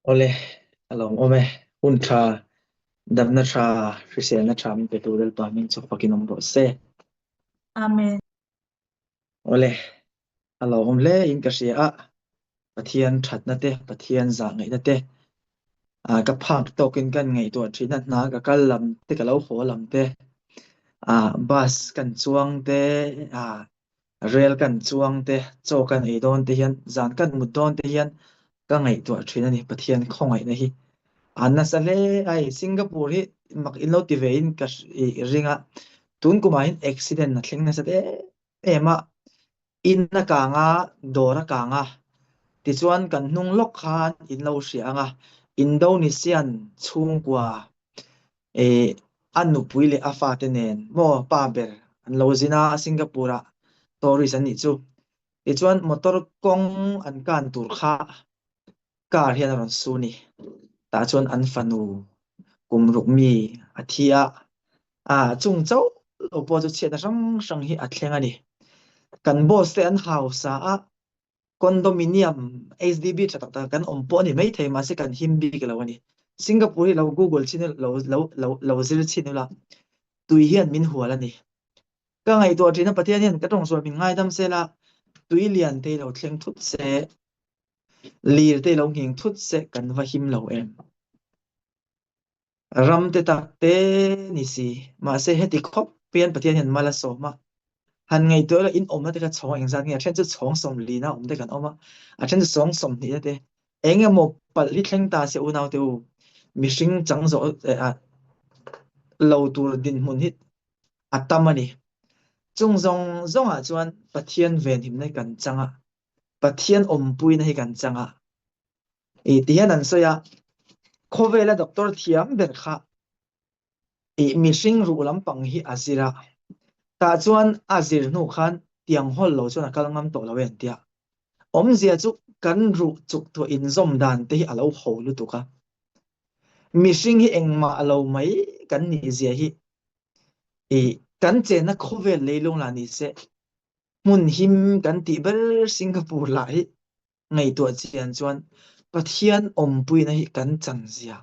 Awle, a lawmawm e. Hun tha, damna tha, hriselna tha min petu Lalpa hming chu fakin awm rawh se. Amen. Awle, a lawmawm hle in ka hria a. Pathian thatna te, Pathian zah ngaihna te, ah ka phak tawkin kan ngaihtuah thin a, hna ka kal lam te, ka lo haw lam te, ah bus kan chuang te, ah Rel kan chuang te, chaw kan ei dawn te hian, zan kan mut dawn te hian ka ngaihtuah thin a ni, Pathian khawngaihna hi a nasa hle a hei Singapore hi mak in lo ti ve in ka ring a, tun kumah hian accident a thleng nasa em em a, in a kang a, dawr a kang a, tichuan kan hnung lawk khan in lo hria ang a, Indonesian chhungkua Eh, a nupui leh a fate nen maw pa ber an lo zin a, Singapore ah tourist an nih chu. Tichuan motor kawng an kan tur kha car hian a rawn su ni. Tah chuan an fanu kum ruk mi a thi a, ah chung chauh lo pawh chu chhiatna hrang hrang hi a thleng a ni. Kan boss te an hausa a, Condominium, HDB tha tak tak kan awm pawh a ni maithei mahse kan him bik lo a ni. Singapore hi lo google chin ila, lo lo lo lo zir chin ila tui hian min hual a ni. Ka ngaihtuah thin a Pathian hian ka tawngsual min ngaidam se la, tui lian te hi lo thleng thut se, lir te hi lo nghing thut se kan va him lo em. Ram te tak te ni si, mahse heti khawp hian Pathian hian mal a sawm a. Han ngaihtuah ila in awmna te kha chhawng engzat nge? A then chu chhawng sawmlina awm te kan awm a, a then chu chhawng sawmhnihna te. Eng emaw palh hi thleng ta se unau te u, mihring chang zawh lo tur dinhmun hi a tam a ni. Chung zawng zawngah chuan Pathian venhimna hi kan chang a, Pathian awmpuina hi kan chang a. I ti hian an sawi a, khawvela doctor thiam ber kha i mihring ruh lampang hi a zir a, tah chuan a zir hnu khan tiang hawl lo chuan a kal ngam tawh lo e an ti a. Awmzia chu kan ruh chuk thuah inzawm dan te hi a lo ho lutuk a. Mihring hi engmah lo mai kan nih zia hi i kan chenna khawvel leilung lah ni se hmun him kan tih ber Singapore lah hi ngaihtuah chian chuan Pathian awmpuina hi kan chan zia,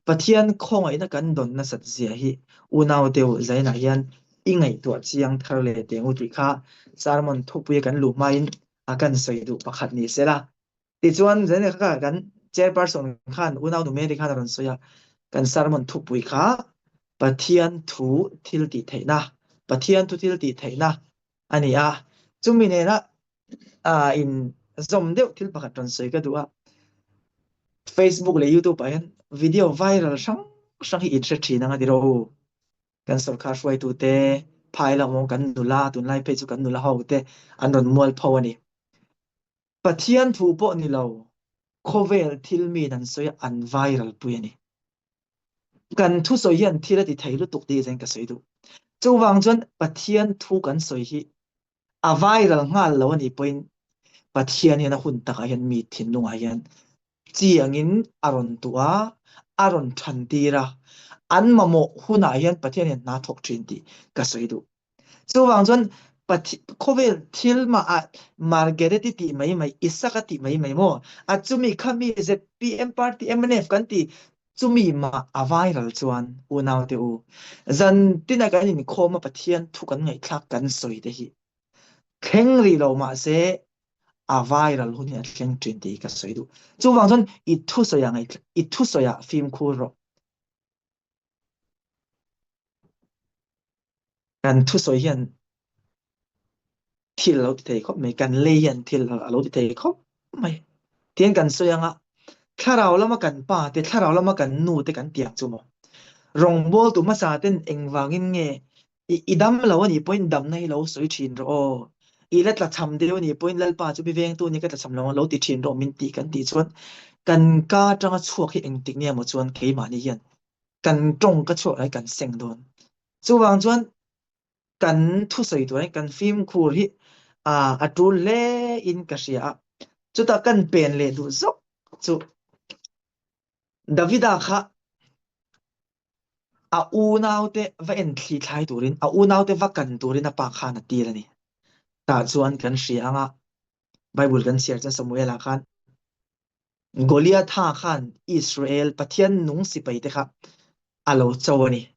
Pathian khawngaihna kan dawn nasat zia hi unau deuh zainah hian i ngaihtuah chiang thar leh teng u tih kha sermon thupuia kan luh hmain a kan sawi duh pakhat ni sela. Tichuan zainah kha kan chairperson khan unau nu Mary khan a rawn sawi a, kan sermon thupui kha Pathian thu thil tih theihna, Pathian thu thil tih theihna a ni a, chumi nena a in zawm deuh thil pakhat rawn sawi ka duh a, Facebook leh YouTube ah hian video viral hrang hrang hi in hre thin ang a tiraw u, kan sawrkar hruaitu te phai lam awm kan nula tunlai phei chu kan nula ho te an rawn mualpho a ni. Pathian thu pawh ni lo khawvel thil miin an sawi a an viral pui a ni. Kan thusawi hian thil a ti thei lutuk tih zawng ka sawi duh. Chuvang chuan Pathian thu kan sawi hi a viral nghal lo a nih pawhin Pathian hian a hun takah hian mi thinlungah hian chi angin a rawn tuah a, a rawn than tir a, an mamawh hunah hian Pathian hian hna thawk thin tih ka sawi duh. Chuvang chuan khawvel thil mah ah Margaret-i tih mai mai, Isaka tih mai mai maw? A chumi khami ZPM party mnf kan ti Chumi mah a viral chuan unaute u, zan tina kan inkhawm a Pathian thu kan ngaihthlak kan sawi te hi thleng rih lo mahse a viral hun hi a thleng thin tih hi ka sawi duh. Chuvang chuan i thusawi ah ngaihthlak i thusawi ah fimkhur rawh. Kan thusawi hian thil a lo ti thei khawp mai, kan lei hian thil a lo ti thei khawp mai. Tihian kan sawi anga thlarau lama kan pa te, thlarau lama kan nu te kan tiang chu maw? Rawngbawltu hmasa ten engvangin nge i i dam lo a nih pawhin damna hi lo sawi thin rawh aw, i la tlachham deuh a nih pawhin Lalpa chu mi vengtu nia ka tlachham lo ang lo ti thin rawh min tih kan tih chuan kan ka atanga chhuak hi engtik nge maw chuan keimahni hian kan tawng ka chhuak lai kan seng dawn. Chuvang chuan kan thusawi tur hian kan fimkhur hi a tul hle in ka hria a, chutah kan pen leh duh zawk chu Davida kha a unaute va en thli thlai turin, a unaute va kan turin a pa khan a tir a ni. Tah chuan kan hria anga Bible kan chhiar chuan Samuel-a khan. Goliatha khan Israel Pathian nung sipai te kha a lo cho a ni.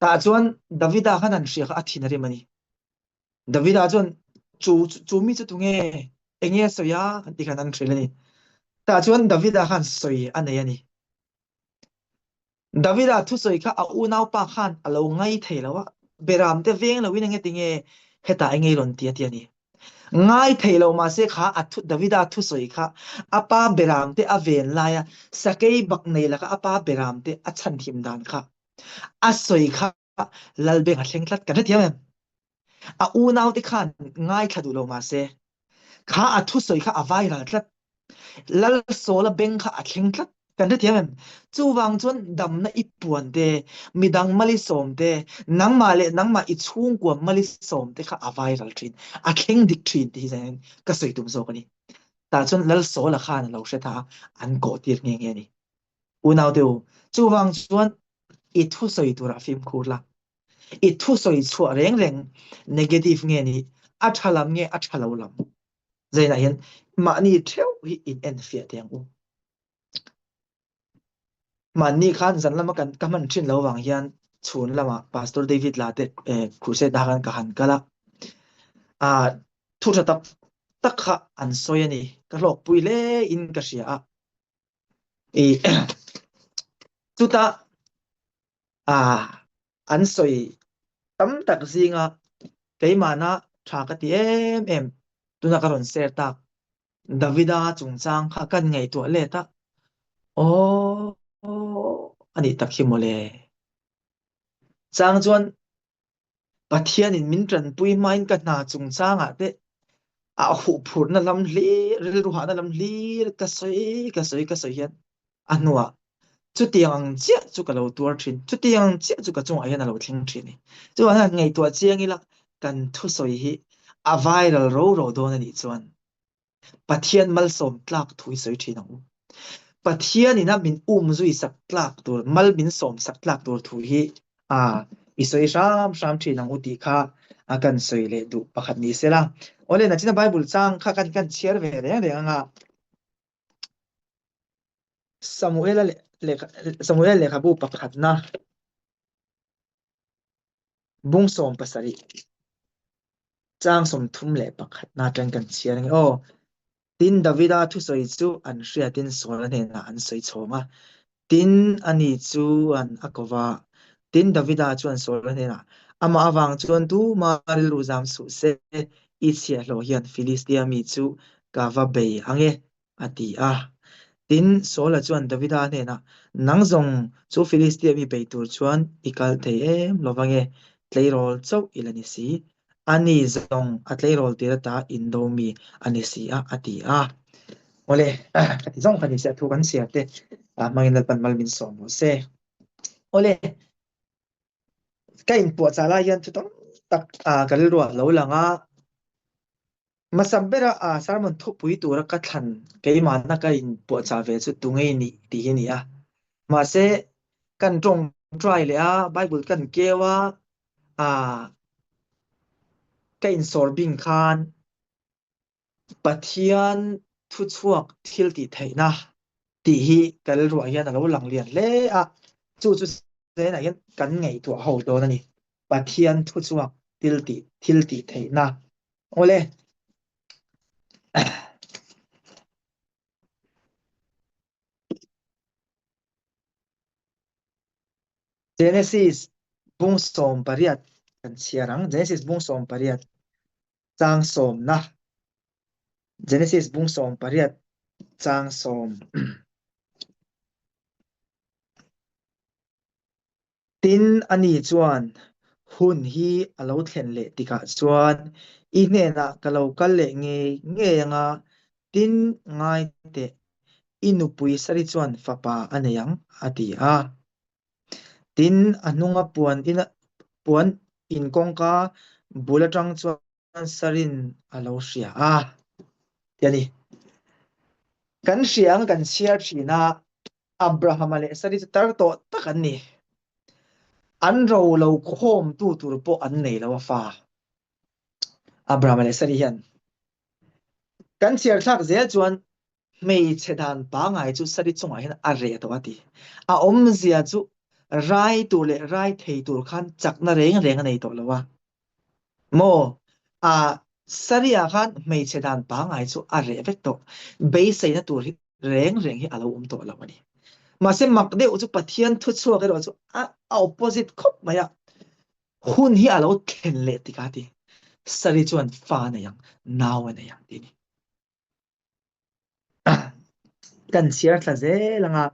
Tah chuan Davida khan an hria kha a thin a rim a ni. Davida chuan chu chu mi chu tunge enge a sawi a an ti khan an hrilh a ni. Tah chuan Davida khan sawi a nei a ni. Davida thusawi kha a unaupa khan a lo ngai thei lo a, Beram te veng loin enge tinge hetah enge i rawn ti a ti a ni. Ngai thei lo mahse kha a thu Davida thusawi kha a pa Beram te a ven laia sakei bak nei laka a pa Beram te a chhanhim dan kha a sawi kha Lalbeng a thleng tlat kan hrethiam em? A unaute khan ngaithla duh lo mahse kha a thusawi kha a viral tlat. Lal Sawla beng kha a thleng tlat kan hrethiam em? Chuvang chuan damna i puan te, midang mal i sawm te, nangmah leh nangmah i chhungkua mal i sawm te kha a viral thin, a thleng dik thin tih hi zanin ka sawi tum zawk a ni. Tah chuan Lal Sawla khan a lo hre ta a, an kawh tir nghe nghe a ni. Unaute u, chuvang chuan i thusawi turah fimkhur la. I thusawi chhuah reng reng negative nge ni, a tha lam nge a tha lo lam. Zainah hian mahni theuh hi in en fiah teh ang u. Mahni khan zan lama kan ka hman thin lo vang hian chhun lama Pastor David la te eh, crusade ah khan ka han kal a. Ah, thu tha tak tak kha an sawi a ni. Ka hlawkpui hle in ka hria a. I chutah ah an sawi tam tak zinga keimahna tha ka ti em em tuna ka rawn share tak Davida chungchang kha kan ngaihtuah let a aw ani tak hi mawle chang chuan Pathianin min tanpui hmain ka hna chungchangah te a huhphurhna lam hlir, rilru hahna lam hlir ka sawi ka sawi ka sawi hian a hnuah chutiang ang chiah chu ka lo tuar thin, chutiang ang chiah chu ka chungah hian a lo thleng thin a ni. Chuvang hian ngaihtuah chiang ila kan thusawi hi a viral ro ro dawn a nih chuan Pathian malsawm tlak thu i sawi thin ang u. Pathian ina min um zui sak tlak tur, mal min sawm sak tlak tur thu hi a i sawi hram hram thin ang u tih kha a kan sawi leh duh pakhat ni sela. Awle nachina Bible chang kha kan kan chhiar ve reng reng anga Samuela lehkha Samuel lehkhabu pakhatna Bung 17 chang 31 atang kan chhiar ange aw. Tin, Davida thusawi chu an hriatin Saula hnenah an sawi chhawng a, tin, ani chuan a ko va. Tin, Davida chuan Saula hnenah, Amah avang chuan tuma rilru zam suh se, i chhiahhlawh hian Filistia mi chu ka va bei ange, a ti a. Tin, Saula chuan Davida hnenah, Nang zawng chu Filistia mi bei tur chuan i kal thei em lo vange, tleirawl chauh i la ni si. Ani zawng a tleirawl tir ata indo mi a ni si a, a ti a. Awle, ka ti zawng kha ni se, a thu kan siar te hmangin Lalpan mal min sawm rawh se. Awle, ka inpuahchah lai hian thu tam tak ka rilruah a lo lang a. Hmasa bera a sermon thupui tura ka thlan keimahna ka inpuahchah ve chu tungei nih tih hi a ni a. Mahse, kan tawngtai leh a, Bible kan keu a, ah ka insawr bing khan Pathian thuchhuak thil tih theihna tih hi ka rilruah hian a lo lang lian hle a, chu chu zenah hian kan ngaihtuah ho dawn a ni. Pathian thuchhuak thil tih thil tih theihna. Awle. Genesis bung 18 kan chhiar ang. Genesis bung 18 chang sawmna. Genesis bung 18 chang sawm. Tin, ani chuan, Hun hi a lo thlen leh tikah chuan i hnenah ka lo kal leh ngei ngei anga, tin, ngai teh, i nupui Sari chuan fapa a nei ang, a ti a. Tin, a hnunga puan ina puan in kawngka bul atang chuan Sarin a lo hria a, ti a ni. Kan hria anga kan chhiar thin a, Abrahama leh Sari chu tar tawh tak an ni. An ro lo khawmtu tur pawh an nei lo a fa. Abrahama leh Sari hian kan chhiar thlak zel chuan. Hmeichhe dan pangai chu Sari chungah hian a reh tawh a ti. A awmzia chu rai tur leh rai thei tur khan chakna reng reng a nei tawh lo a. Maw? A Sari-ah khan hmeichhe dan pangai chu a reh vek tawh. Beiseina tur hi reng reng hi a lo awm tawh lo a ni. Mahse mak deuh chu Pathian thuchhuak erawh chu a opposite khawp mai a. Hun hi a lo thlen leh tikah a ti. Sari chuan fa a nei ang, nau a nei ang tih a ni. Kan chhiar thla zel ang a.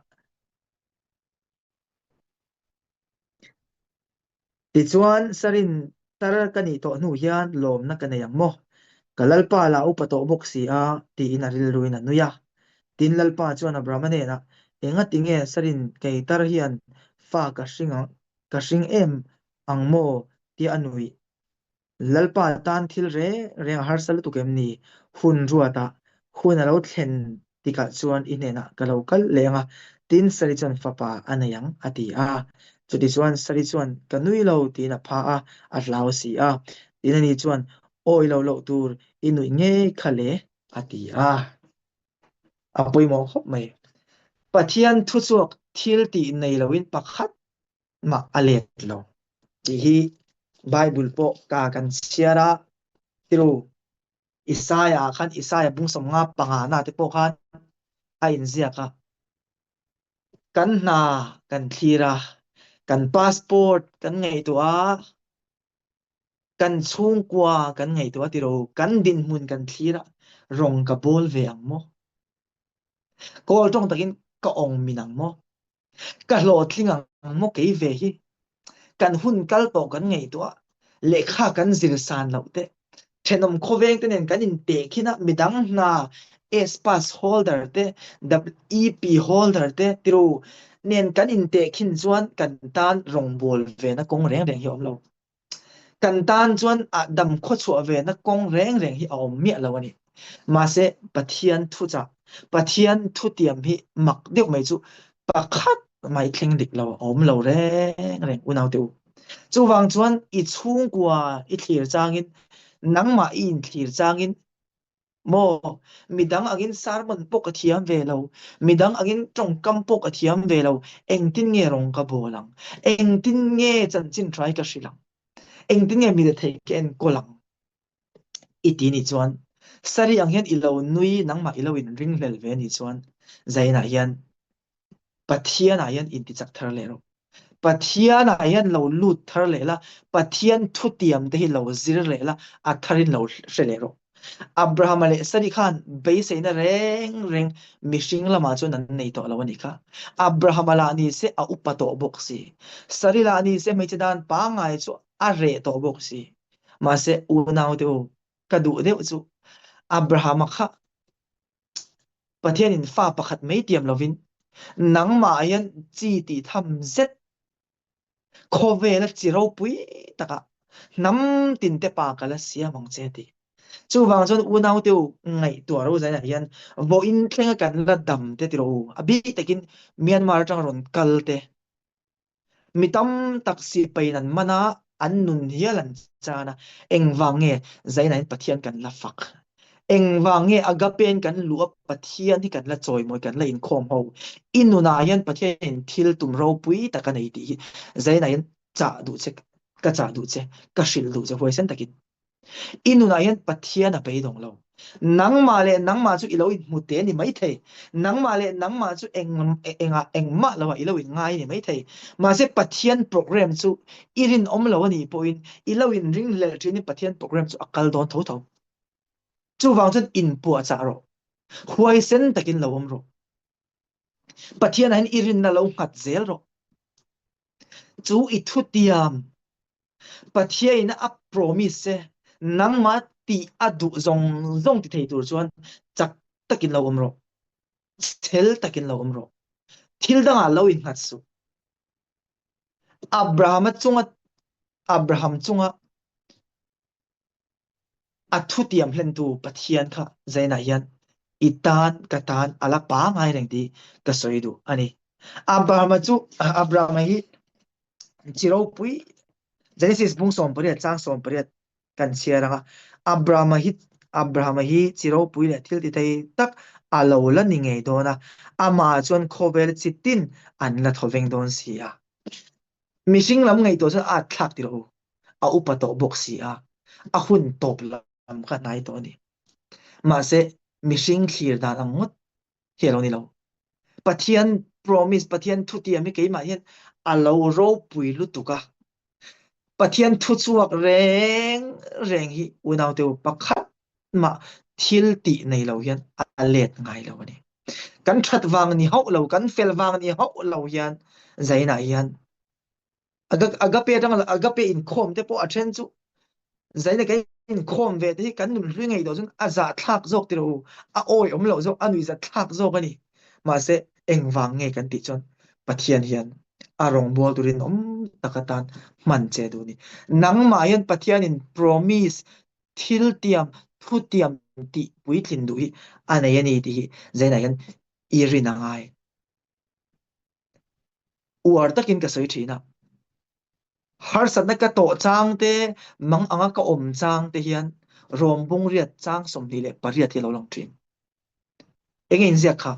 Tichuan, Sarin tar ka nih tawh hnu hian lawmna ka nei ang maw? Ka Lalpa lah upa tawh bawk si a, tiin a rilruin a nui a. Tin, Lalpa chuan Abrahama hnenah, Engati nge Sarin kei tar hian fa ka hring ang, ka hring em ang maw? tia a nuih. Lalpa tan thil reng reng a harsa lutuk em ni? Hun ruatah hun a lo thlen tikah chuan i hnenah ka lo kal leh ang a, tin Sari chuan fapa a nei ang, a ti a. Chutichuan Sari chuan, Ka nui lo, tiin a pha a, a hlau si a. Tin ani chuan, Awi lo loh tur i nuih ngei kha le, a ti a. A pawimawh khawp mai. Pathian thuchhuak thil tih nei loin pakhat mah a let lo tih hi Bible pawh ka kan chhiar a, thiru Isaiah ah khan Isaiah bung 55 na te pawh khan a inziak a, kan hna kan thlir a, kan passport kan ngaihtuah a, kan chhungkua kan ngaihtuah a tiro, kan dinhmun kan thlir a, rawng ka bawl ve ang maw? Kawl tawng takin ka awng min ang maw? Ka hlawhtling ang maw kei ve hi? Kan hun kal tawh kan ngaihtuah, lehkha kan zir san loh te, thenawm khawveng te nen kan intehkhin a, midang hna S-pass holder te, WEP holder te tiru nen kan intehkhin chuan kan tan rawngbawl vena kawng reng reng hi a awm lo. Kan tan chuan a dam khawchhuah vena kawng reng reng hi a awm miah lo a ni. Mahse, Pathian thuchah, Pathian thutiam hi mak deuh mai chu pakhat mai thleng dik lo a awm lo reng reng unaute u. Chuvang chuan i chhungkua i thlir changin, nangmah i inthlir changin Maw? Midang angin sermon pawh ka thiam ve lo, midang angin tawngkam pawh ka thiam ve lo, engtin nge rawng ka bawl ang? Engtin nge chanchin hrai ka hrilh ang? Engtin nge mi rethei ka enkawl ang? I ti nih chuan, Sari ang hian i lo nui, nangmah i lo inringhlel ve nih chuan, Zainah hian Pathianah hian intichak thar leh rawh. Pathianah hian lo lut thar leh la, Pathian thutiam te hi lo zir leh la, a tharin lo hre leh rawh. Abrahama leh Sari khan beiseina reng reng mihring lamah chuan an nei tawh lo a nih kha. Abrahama lah ni se a upa tawh bawk si. Sari lah ni se hmeichhe dan pangngai chu a reh tawh bawk si. Mahse unaute u, ka duh deuh chu Abrahama kha Pathianin fa pakhat mai tiam lovin nangmah hian chi tih tham zet khawvela chi ropui takah hnam tinte pa ka la siam ang che tih. Chuvang chuan unaute u ngaihtuah ro zainah hian vawiin thlenga kan la dam te ti rawh u, a bik takin Myanmar atanga rawn kal te Mi tam tak sipaiin an man a, an nun hial an chan a. Engvang nge Zainain Pathian kan la fak? Engvang nge Agapein kan luh a Pathian hi kan la chawimawi, kan la inkhawm ho? I nunah hian Pathianin thil tum ropui tak a nei tih hi Zainain chah duh che, ka chah duh che, ka hrilh duh che huaisen takin. I nunah hian Pathian a beidawng lo. Nangmah leh nangmah chu i lo inhmu te a ni maithei. Nangmah leh nangmah chu eng engah engmah loah i lo inngai a ni maithei. Mahse Pathian program chu i rinawm lo a nih pawhin i lo inringhlelh thinin Pathian program chu a kal dawn tho tho. Chuvang chuan inpuahchah rawh. Huaisen takin lo awm rawh. Pathianah hian i rinna lo nghat zel rawh. Chu i thutiam Pathiain a promise che, nangmah tih a duh zawng zawng ti thei tur chuan chak takin lo awm rawh, chhel takin lo awm rawh, thil dangah lo innghat suh. Abrahama chunga Abraham chunga A thutiam hlentu Pathian kha zainah hian i tan ka tan a la pangai reng tih ka sawi duh a ni. Abrahama chu Abrahama hi chi ropui Genesis bung 18 chang 18 kan chhiar ang a. Abrahama hi Abrahama hi chi ropui leh thil ti thei tak A lo la ni ngei dawn a, amah chuan khawvel chi tin an la thaw veng dawn si a. Mihring lam ngaihtuah chuan a thlak ti lo, a upa tawh bawk si a, a hun tawp lam kha hnai tawh a ni. Mahse, mihring thlir dan ang ngawt hi a lo ni lo. Pathian promise, Pathian thutiam hi keimah hian a lo ropui lutuk a. Pathian thuchhuak reng reng hi unaute u pakhat mah thil tih nei lo hian a let ngai lo a ni. Kan that vang ni hauh lo, kan fel vang ni hauh lo hian zainah hian Agape atanga agape inkhawm te pawh a then chu zaina kan inkhawm ve te hi kan nun hlui ngei tawh chuan a zahthlak zawk tilo u, a awi awm loh zawk, a nuihzat thlak zawk a ni. Mahse engvang nge kan tih chuan Pathian hian a rawngbâwl turin awm tak atan hman che duh a ni. Nangmah hian Pathianin promise, thil tiam, thu tiam tih puitlin duh hi a nei a ni tih hi zainah hian i rin a ngai. Uar takin ka sawi thin a, harsatna ka tawh chang te, mang anga ka awm chang te hian Rom bungriat chang 28 hi a lo lang thin. Enge inziak kha?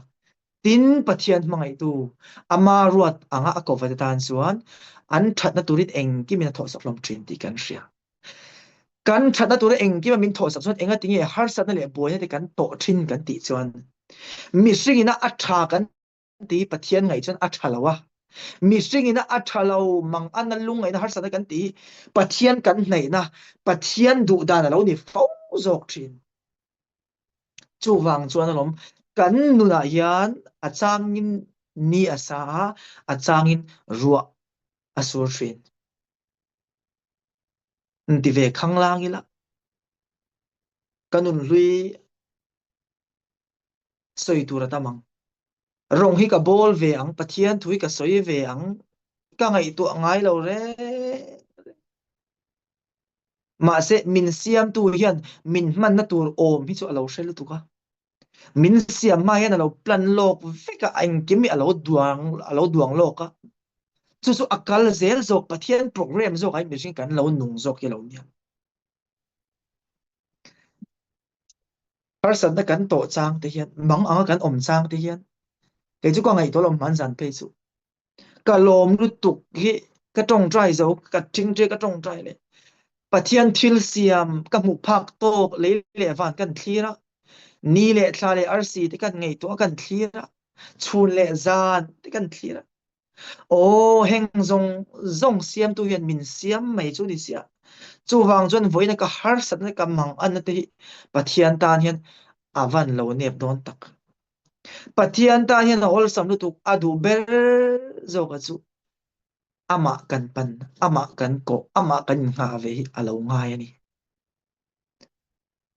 Tin, Pathian hmangaihtu, ama ruat anga a kova te tan chuan an thatna turin engkimin a thawhsak hlawm thin tih kan hria. Kan thatna tura engkima min thawhsak chuan engatinge harsatna leh buaina te kan tawh thin kan tih chuan mihringina a tha kan ti Pathian ngaih chuan a tha lo a. Mihring ina a tha lo mang ana lungngaihna harsatna kan ti hi Pathian kan hnaihna, Pathian duh dan a lo ni fo zawk thin. Chuvang chuan alawm kan nunah hian a changin ni a sa a, a changin ruah a sur thin. Ti ve khanglang ila ka nun hlui sawi tur a tam ang. Rawng hi ka bawl ve ang, Pathian thu hi ka sawi ve ang, ka ngaihtuah ngai lo reng reng. Mahse, min siamtu hian min hmanna tur awm hi chu a lo hre lutuk a. Min siam hma hian a lo plan lawk vek a, engkim hi a lo duang, a lo duang lawk a. Chu chu a kal zel zawk, Pathian program zawk ah hian mihring kan lo nung zawk hi a lo nia. Harsatna kan tawh chang te hian, mang anga kan awm chang te hian, kei chu ka ngaihtuah lo hman zan phei chu. Ka lawm lutuk hi ka tawngtai zo, ka tingte ka tawngtai leh. Pathian thil siam ka hmuh phak tawk lei leh van kan thlir a, ni leh thla leh arsi te kan ngaihtuah kan thlir a, chhun leh zan te kan thlir a. Aw, heng zawng zawng siamtu hian min siam mai chu ni sia. Chuvang chuan vawiina ka harsatna ka manganna te hi Pathian tan hian a van lo nep dawn tak. Pathian tan hian a awlsam lutuk a duh ber zawka chu amah kan pan, amah kan kawh, amah kan innghah ve hi a lo ngai a ni.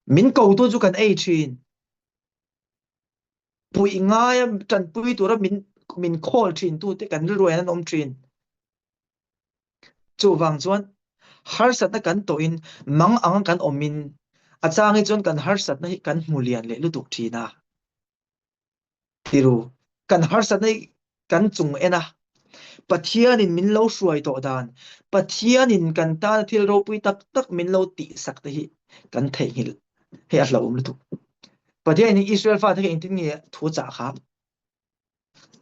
Min kotu chu kan ei thin. Puih ngaia tanpui tura min min call thin tute kan rilru hian an awm thin. Chuvang chuan harsatna kan tawhin mang ang kan awmin a changi chuan kan harsatna hi kan hmu lian leh lutuk thin a. Tiru, kan harsatna hi kan chung en a, Pathianin min lo hruai tawh dan, Pathianin kan tana thil ropui tak tak min lo tihsak te hi kan theihnghilh. Hei a hlauhawm lutuk. Pathianin Israel fate kha engtin nge thu chah kha?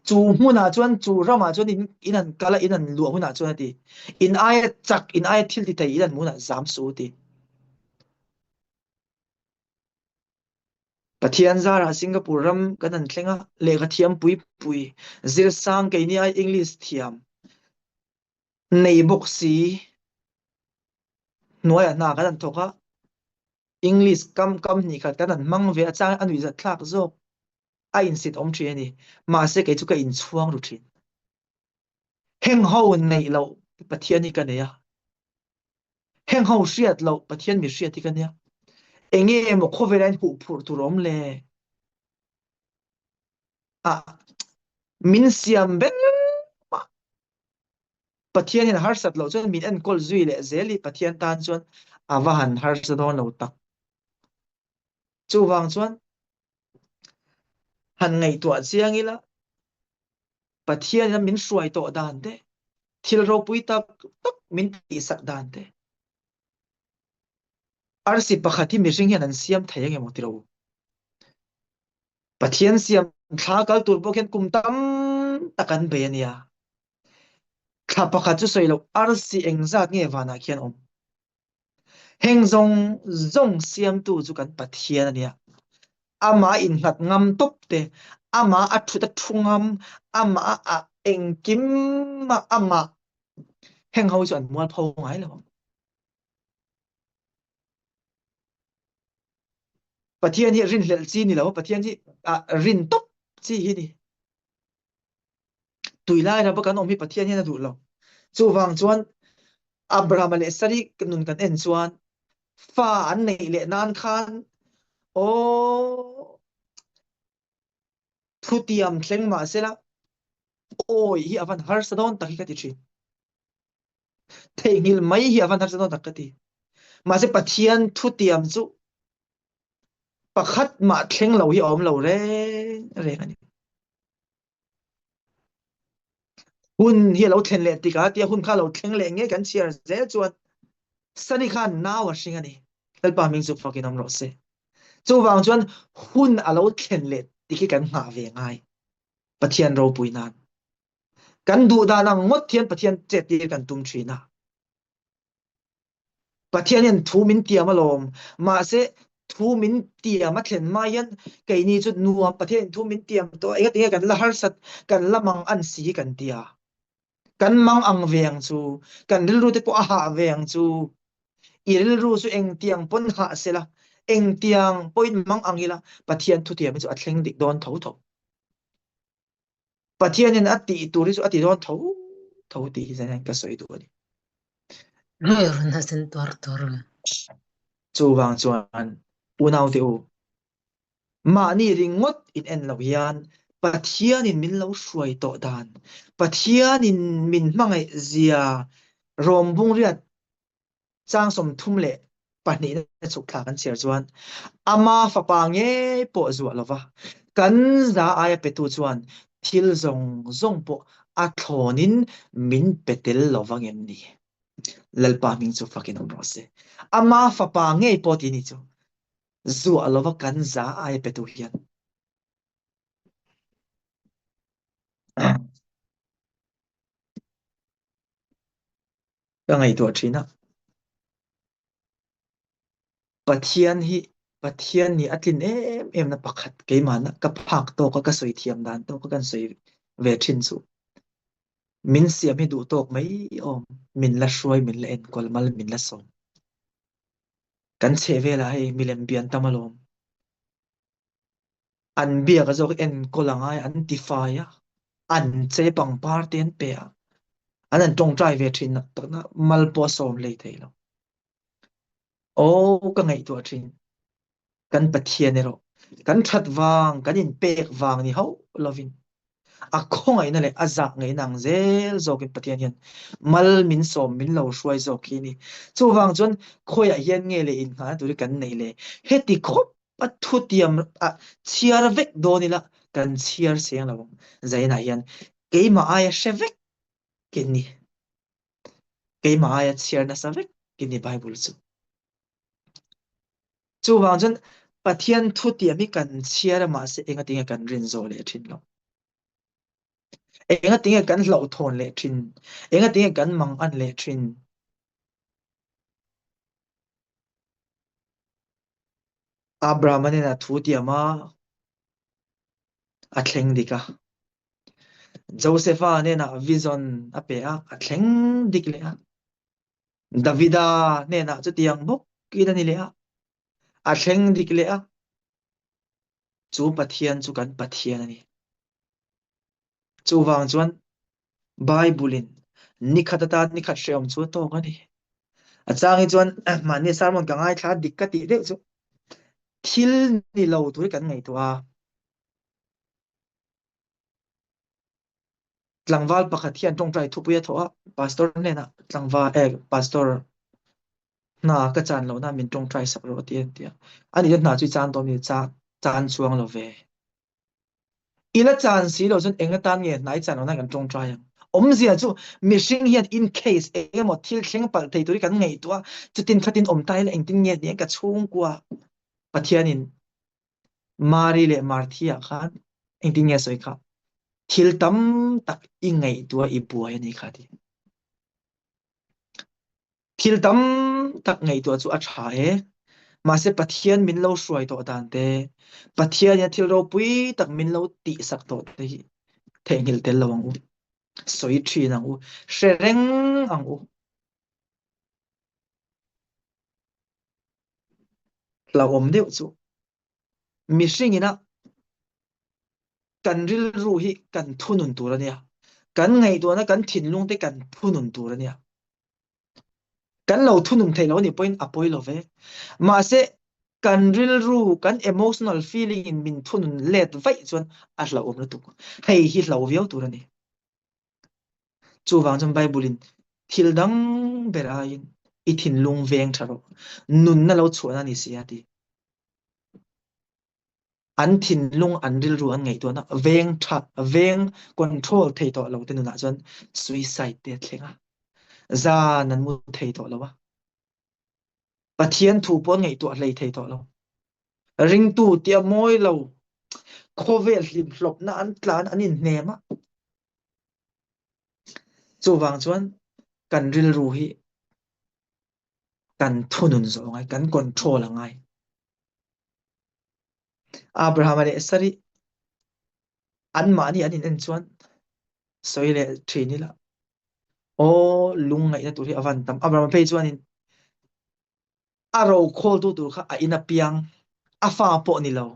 Chu hmunah chuan, chu ramah chuan in in an kal a, in an luah hunah chuan a ti. In aia chak, in aia thil ti thei in an hmuh hunah zam suh u ti. Pathian zarah Singapore ram kan han thleng a, lehkha thiam pui pui, zirsang keini ai English thiam nei bawk si hnuaiah hna kan han thawk a, English kam kam hnih khat kan han hmang ve a, chang a nuihzat thlak zawk a insit awm thin a ni. Mahse kei chu ka inchhuang ru thin. Heng ho neih loh Pathian hi ka nei a. Heng ho hriat loh Pathian mi hriat hi ka nia. Enge emaw khawvela in huh phurh tur awm le? Ah, min siam ber mah. Pathian hian harsat loh chuan min enkawl zui leh zel hi Pathian tan chuan a va han harsa dawn lo tak. Chuvang chuan han ngaihtuah chiang ila Pathian in min hruai tawh dan te, thil ropui tak tak min tihsak dan te. Arsi pakhat hi mihring hian an siam thei ange maw tilo? Pathian siam thla kal tur pawh khian kum tam tak an bei a nia. Thla pakhat chu sawi loh arsi engzat nge vanah khian awm. Heng zawng zawng siamtu chu kan Pathian a nia. Amah innghat ngam tawp te, amah a thut a thu ngam, amah a engkim a amah heng ho chu an mualpho ngai lo ang. Pathian hi rinhlelh chi ni lo, Pathian hi rin tawp chi hi ni. Tuilai rama kan awm hi Pathian hian a duh lo. Chuvang chuan Abrahama leh Sari nun kan en chuan fa an neih leh nan khan aw thutiam thleng mahsela awi hi avan harsa dawn tak hi ka ti thin. Theihnghilh mai hi avan harsa dawn tak ka ti. Mahse Pathian thutiam chu pakhat mah thleng lo hi a awm lo reng reng a ni. Hun hi a lo thlen leh tikah tia hun kha lo thleng leh nge kan chhiar zel chuan Sani khan nau a hring a ni. Lalpa hming chu fakin awm rawh se. Chuvang chuan hun a lo thlen leh tik hi kan nghah ve ngai. Pathian ropui nan. Kan duh dan ang ngawt hian Pathian chet tir kan tum thin a. Pathian hian thu min tiam alawm. Mahse, thu min tiam a thlen hma hian keini chu nuam Pathian thu min tiam tawh enga tinge kan la harsat, kan la mang an si kan ti a. Kan mang ang ve ang chu, kan rilru te pawh a hah ve ang chu. I rilru chu engtiang pawn hah sela, engtiang pawhin mang ang ila Pathian thutiam hi chu a thleng dik dawn tho tho. Pathianin a tih tur hi chu a ti dawn tho tho tih hi hian ka sawi duh a ni. Hei run a sen tuar tuar ve. Chuvang chuan unaute u, mahni ringawt in en lo hian Pathianin min lo hruai tawh dan, Pathianin min hmangaih zia rawm bungriat Chang 32 na chhuk thla kan chhiar chuan ama fapa ngei pawh zuah lova kan za aia petu chuan thil zawng zawng pawh a thlawnin min pe tel lova ngem ni? Lalpa hming chu fakin awm rawh se. Ama fapa ngei pawh ti ni chu zuah lova kan za aia petu hian Ka ngaihtuah thin a, Pathian hi Pathian nih a tlin em em na pakhat keimahna ka phak tawk a ka sawi thiam dan tawk a kan sawi ve thin chu min siam hi duh tawk mai awm min la hruai min la enkawl mal min la sawm kan chheh velah hei milem bian tam alawm An biak a zawk enkawl a ngai, an tifai a, an che pangpar te an pe a, an han tawngtai ve thin nak tak na mal pawh a sawm hlei thei lo. Aw ka ngaihtuah thin, kan Pathian erawh kan that vang, kan inpek vang ni hauh lovin a khawngaihna leh a zah ngaihna ang zel zawkin Pathian hian mal min sawm min lo hruai zawk hi a ni. Chuvang chuan khawiah hian nge leh innghahna tur hi kan neih le? Heti khawp a thutiam a chhiar vek dawn ila kan chhiar seng lo ang. Zainah hian keimah aia hre vek ki ni. Keimah aia chhiar nasa vek ki ni Bible chu. Chuvang chuan Pathian thutiam hi kan chhiar a mahse engatinge kan rin zawh leh thin lo. Engatinge kan hlauhthawn leh thin. Engatinge kan mangan leh thin. Abraham-a hnenah thu tiam a, a thleng dik a. Josepha hnenah vision a pe a, a thleng dik leh a. Davida hnenah chutiang bawkin a ni leh a, a thleng dik leh a. Chu Pathian chu kan Pathian a ni. Chuvang chuan Bible-in nikhat atan nikhat hrehawm chu a tawk a ni. A chang hi chuan mahni sermon ka ngaithla dik ka tih deuh chu thil ni lo tur hi kan ngaihtuah a. Tlangval pakhat hian tawngtai thupui a thawh a, pastor hnenah tlangval eh pastor hna ka chan lohna min tawngtai sak rawh a ti a ti a. Ani chu hna chu i chan dawn mi cha chan chuang lo ve. I la chan si lo chuan eng atan nge hnai chan lohna kan tawngtai ang? Awmzia chu mihring hian in case eng emaw thil thleng palh thei tur hi kan ngaihtuah a, chutin khatin awm ta ila engtin nge ni ang ka chhungkua Pathianin. Mari leh Marthi-ah khan engtin nge a sawi kha? Thil tam tak i ngaihtuah i buai a ni kha ti. Thil tam tak ngaihtuah chu a tha e. Mahse Pathian min lo hruai tawh dan te, Pathian in thil ropui tak min lo tihsak tawh te hi theihnghilh tel lo ang u. Sawi thin ang u. Hre reng ang u. Hlauhawm deuh chu mihring ina kan rilru hi kan thunun tur a nia. Kan ngaihtuahna kan thinlung te kan thunun tur a nia. Kan lo thunun thei lo anih pawhin a pawi lo ve. Mahse kan rilru, kan emotional feeling in min thunun let vaih chuan a hlauhawm lutuk. Hei hi hlo viau tur a ni. Chuvang chuan Bible in thil dang ber aiin i thinlung veng tha rawh. Nunna lo chhuahna a ni si a ti. An thinlung, an rilru an ngaihtuahna veng tha, veng control thei tawh lo te nunah chuan suicide te a thleng a. Zan an mu thei tawh lo a. Pathian thu pawh an ngaihtuah hlei thei tawh lo. Ringtu tia mawi lo, khawvel hlimhlawpna an tlan an inhnem a. Chuvang chuan kan rilru hi kan thunun zawh a ngai, kan control a ngai. Abraham-a leh Sari anmahni an in en chuan sawi leh thin ila aw lungngaihna tur hi a van tam. Abraham-a phei chuanin a ro khawltu tur kha a in a piang, a fa pawh ni lo,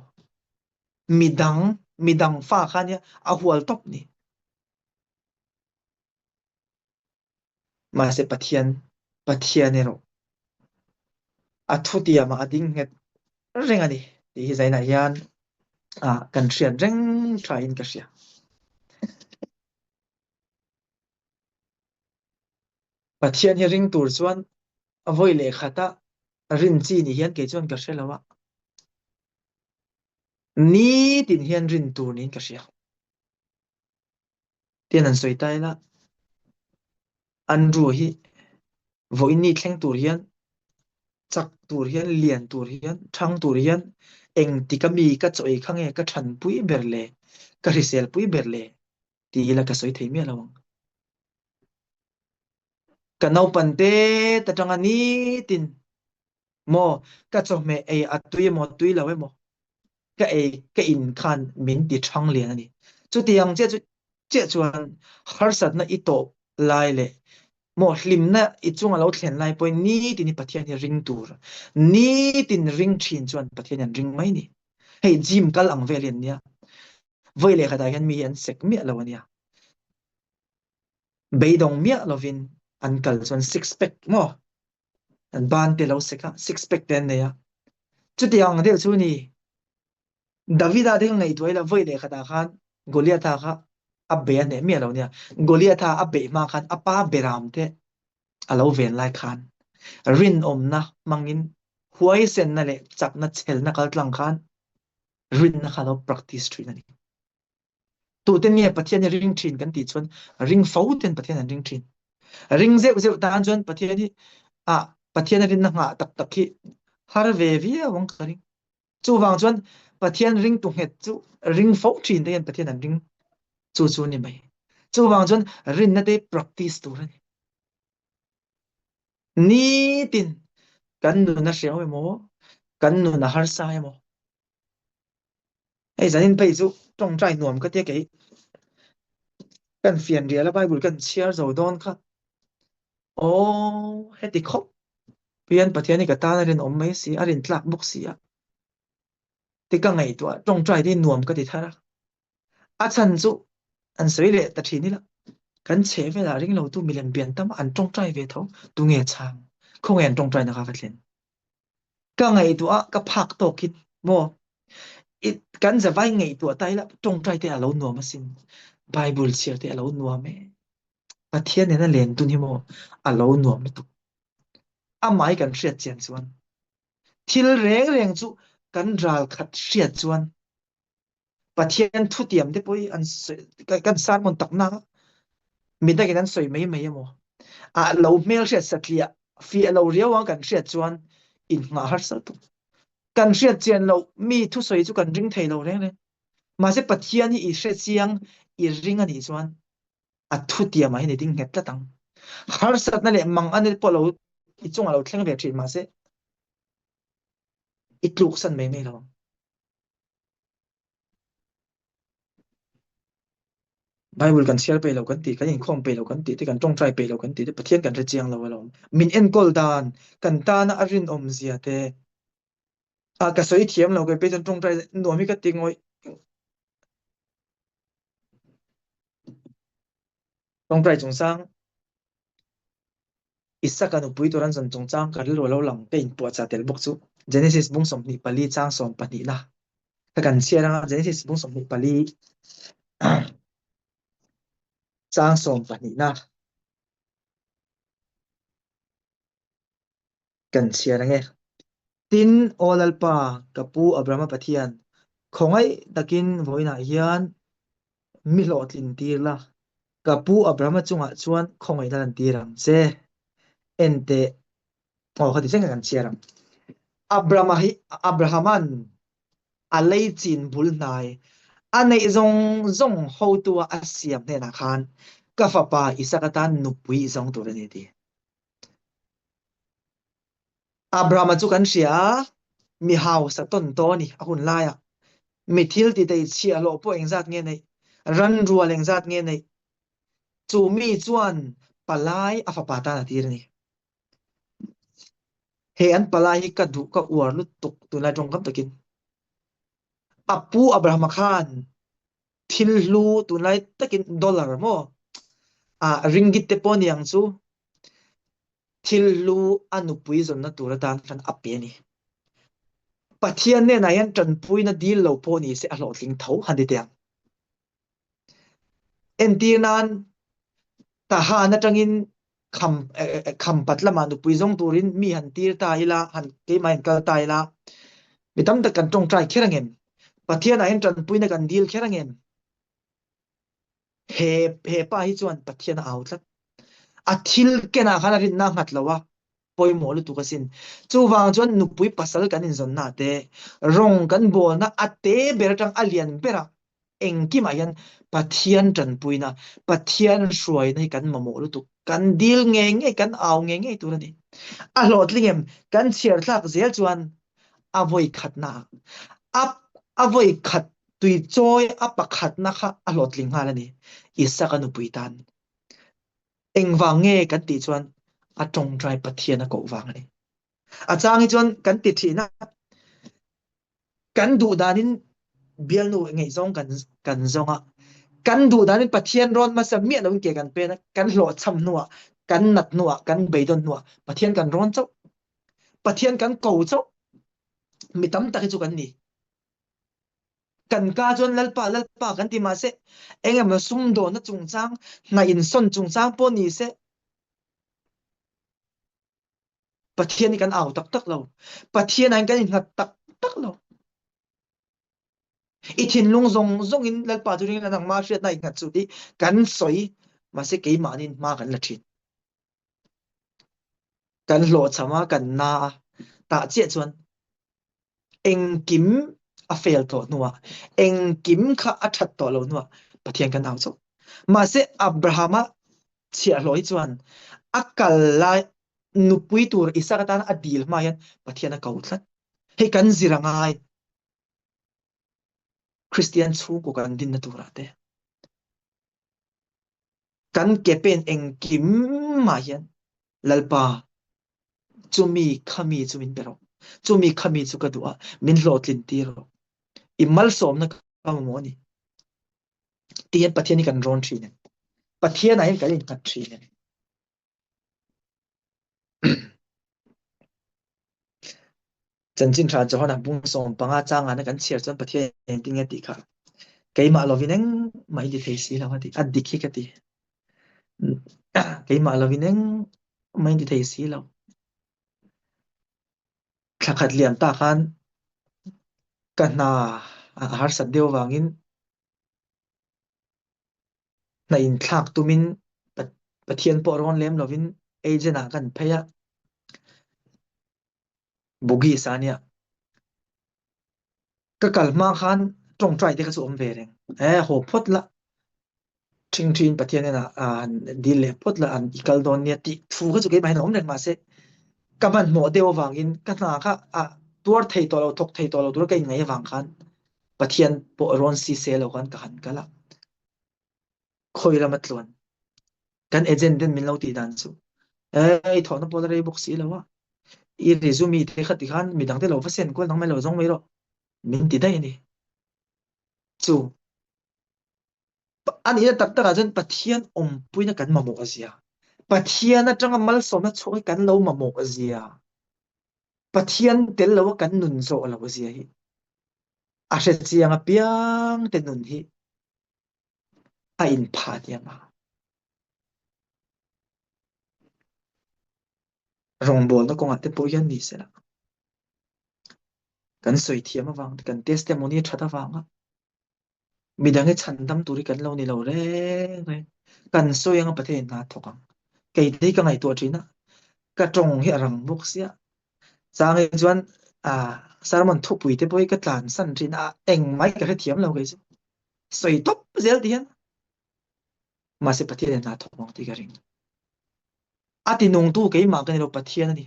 midang, midang fa kha nia a hual tawp ni. Mahse Pathian, Pathian erawh a thutiamah a ding nghet reng a ni tih hi zainah hian ah kan hriat reng tha in ka hria. Pathian hi ring tur chuan a vawi leh khata rin chi ni hian kei chuan ka hre lo a. Nitin hian rin tur niin ka hria. Tian an sawi ta ila, Andrew hi vawiin ni thleng tur hian, chak tur hian, lian tur hian, thang tur hian engtik a mi ka chaw ei kha nge ka thanpui ber le, ka hriselpui ber le ti ila ka sawi thei miah lo ang. Ka naupan te atanga nitin maw ka chawhmeh ei a tui emaw tui lo emaw ka ei ka in khan min ti thang lian a ni. Chutiang chiah chu chiah chuan harsatna i tawh lai leh maw hlimna i chunga lo thlen lai pawhin nitin hi Pathian hi ring tur nitin ring thin chuan Pathian hian ring mai ni. Hei gym kal ang vel hi an nia. Vawi leh khatah hian mi hi an sek miah lo a nia. Beidawng miah lovin an kal chuan six pack maw an ban te lo sek a, six pack te an nei a. Chutiang deuh chu ni Davida te kha ngaihtuah ila vawi leh khatah khan Goliatha kha a bei a hneh miah lo nia. Goliatha a beih hma khan a pa beram te a lo ven lai khan rinawmna hmangin huaisenna leh chakna chhelna kaltlang khan rinna kha lo practice thin a ni. Tuten nge Pathian hi ring thin kan tih chuan ring fo ten Pathian an ring thin. Ring zeuh zeuh tan chuan Pathian hi a Pathian a rinna nghah tak tak hi har ve viau ang ka ring. Chuvang chuan Pathian ring tu nghet chu ring fo thin te hian Pathian an ring chu chu ni mai. Chuvang chuan rinna te practice tur a ni. Nitin kan nun a hriau emaw, kan nun a harsa emaw, Hei zanin phei chu tawngtai nuam ka tia kei kan fian rial a Bible kan chhiar zo dawn kha. Aw heti khawp hian Pathian hi ka tan a rinawm mai si a rintlak bawk si a. Ti ka ngaihtuah tawngtai te nuam ka ti thar a. A chhan chu an sawi leh ta thin ila kan chhe velah ring lo tu milem bian tam an tawngtai ve tho tunge chhang khawnge an tawngtai na kha va thlen. Ka ngaihtuah a ka phak tawkin maw i kan zavai ngaihtuah ta ila tawngtai te a lo nuam asin Bible chhiar te a lo nuam e Pathian nena len tun hi maw a lo nuam lutuk amah hi kan hriat chian chuan thil reng reng chu kan ral khat hriat chuan Pathian thutiam te pawh hi an kan sermon tak nak a midangin an sawi mai mai emaw a lo hmel hriat satliah fiah lo riau ang kan hriat chuan innghah harsa tuk. Kan hriat chian loh mi thusawi chu kan ring thei lo reng reng. Mahse Pathian hi i hre chiang, i ring a nih chuan a thutiamah hian i ding nghet tlat ang. Harsatna leh mangan pawh lo i chungah lo thleng ve thin mahse i tluksan mai mai lo ang. Bible kan chhiar peih lo kan tih, kan inkhawm peih lo kan tih te, kan tawngtai peih lo kan tih te, Pathian kan hre chiang lo alawm. Min enkawl dan, kan tana a rinawm zia te, a ka sawi thiam lo kei pei chuan tawngtai nuam hi ka ti ngawih. Tawngtai chungchang Isaka nupui tur an zawn chungchang ka rilru a lo lang ka inpuahchah tel bawk chu Genesis bung 24 chang 12 na ka kan chhiar anga Genesis bung 24 chang 12 na kan chhiar ange. Tin, Aw Lalpa, ka pu Abrahama Pathian, khawngaih takin vawiinah hian mi hlawhtlin tir la, ka pu Abrahama chungah chuan khawngaihna lan tir ang che. En teh, aw khati thleng kan chhiar ang. Abrahama hi Abrahaman a lei chin bul hnai a neih zawng zawng hotu a a siam hnenah khan ka fapa Isaka tan nupui i zawng tur a ni a ti. Abrahama chu kan hria a, mi hausa tawn tawh a ni a hun laiah. Mi thil ti thei chhiahhlawh pawh engzat nge neih, ran rual engzat nge neih, chu mi chuan palai a fapa tan a tir a ni. He an palai hi ka duh ka uar lutuk tunlai tawngkam takin. A pu Abrahama khan thil hlu tunlai takin dollar maw ah ringgit te pawh niang chu thil hlu a nupui zawnna tur atan khan a pe a ni. Pathian hnenah hian tanpuina dil lo pawh ni se a hlawhtling tho han ti teh ang. Entir nan Tahan atangin kham khampat lamah nupui zawng turin mi han tir ta ila han keimah in kal ta ila mi tam tak kan tawngtai kher angem? Pathianah hian tanpuina kan dil kher angem? He he pa hi chuan Pathian a au tlat. A thil kenah khan a rinna a nghat lo a, pawimawh lutuk asin. Chuvang chuan nupui pasal kan inzawnna te, rawng kan bawlna a te ber atang a lian berah engkimah hian Pathian tanpuina, Pathian hruaina hi kan mamawh lutuk. Kan dil ngei ngei, kan au ngei ngei tur a ni. A hlawhtling em? Kan chhiar thlak zel chuan a vawi khatna a a vawi khat tui chawi a pakhatna kha a hlawhtling nghal a ni. Isaka nupui tan. Engvang nge kan tih chuan a tawngtai Pathian a koh vang a ni. A chang hi chuan kan ti thin a, kan duh danin bialnu ngaihzawng kan kan zawng a, kan duh danin Pathian rawn hmasa miah loin ke kan pen a, kan hlawhchham hnuah, kan nat hnuah, kan beidawn hnuah Pathian kan rawn chauh. Pathian kan ko chauh. Mi tam tak hi chu kan ni. Kan ka chuan Lalpa, Lalpa kan ti mahse eng emaw sumdawnna chungchang, hna insawn chungchang pawh ni se, Pathian hi kan au tak tak lo. Pathian ah hin kan innghat tak tak lo. I thinlung zawng zawngin Lalpa chu ring la nangmah hriatna innghat suh tih kan sawi, mahse keimahniin hma kan la thin. Kan hlawhchham a, kan na a, tah chiah chuan engkim a fail tawh hnuah, engkim kha a that tawh lo hnuah Pathian kan au chauh. Mahse Abrahama chhiahhlawh hi chuan a kal lai nupui tur Isaka tan a dil hma hian Pathian a ko tlat. Hei kan zir a ngai. Kristian chhungkaw kan dinna turah te. Kan ke pen engkim mah hian Lalpa chumi khami chu min pe rawh. Chumi khami chu ka duh a, min hlawhtlin tir rawh. I malsawmna ka mamawh a ni. Ti hian Pathian hi kan rawn thin em? Pathian ah hian kan innghat thin em? Chanchin tha Johana bung 15 changah kan chhiar chuan Pathian engtin nge tih kha keimah lovin engmah i ti thei si lo a ti. A dik hi ka ti. Keimah lovin engmah i ti thei si lo. Thla khat liam ta khan ka hna a harsat deuh vangin hna inthlak tumin Pathian pawh rawn lem lovin agent ah kan phei a. Bugis a nia. Ka kal hma khan tawngtai te kha chu awm ve reng. E haw phawt la, ṭhingṭhiin Pathian hnenah han dil leh phawt la, an i kal dawn nia tih thu kha chu keimah hian a awm reng mahse ka hmanhmawh deuh avangin ka hna kha a tuar thei tawh lo, thawk thei tawh lo tura ka inngaih avang khan Pathian pawh rawn si se lo khan ka han kal a. Khawi lama tluan kan agent ten min lo tih dan chu ei thawhna pawh la rei bawk si lo a, i resume te kha tikhan midang te lo va send kual nang mai lo zawng mai rawh min ti daih a ni. Chu a nihna tak takah chuan Pathian awmpuina kan mamawh a zia. Pathian atanga malsawmna chhuak hi kan lo mamawh a zia. Pathian tel loa kan nun zawh lo a zia hi a hre chiang apiang te nun hi a inpha diam a. Rawngbawlna kawngah te pawh hian ni sela kan sawi thiam avang te, kan testimony a that avanga midang hi chhandam tur hi kan lo ni lo reng reng. Kan sawi anga Pathian in hna a thawk ang. Kei te hi ka ngaihtuah thin a, ka tawng hi a rang bawk sia. Chang hi chuan sermon thupui te pawh hi ka tlansan thin a, engmah hi ka hrethiam lo kei chu. Sawi tawp zel ti hian mahse Pathian in hna a thawk ang tih ka ring. A ti nungtu keimah ka ni lo Pathian a ni.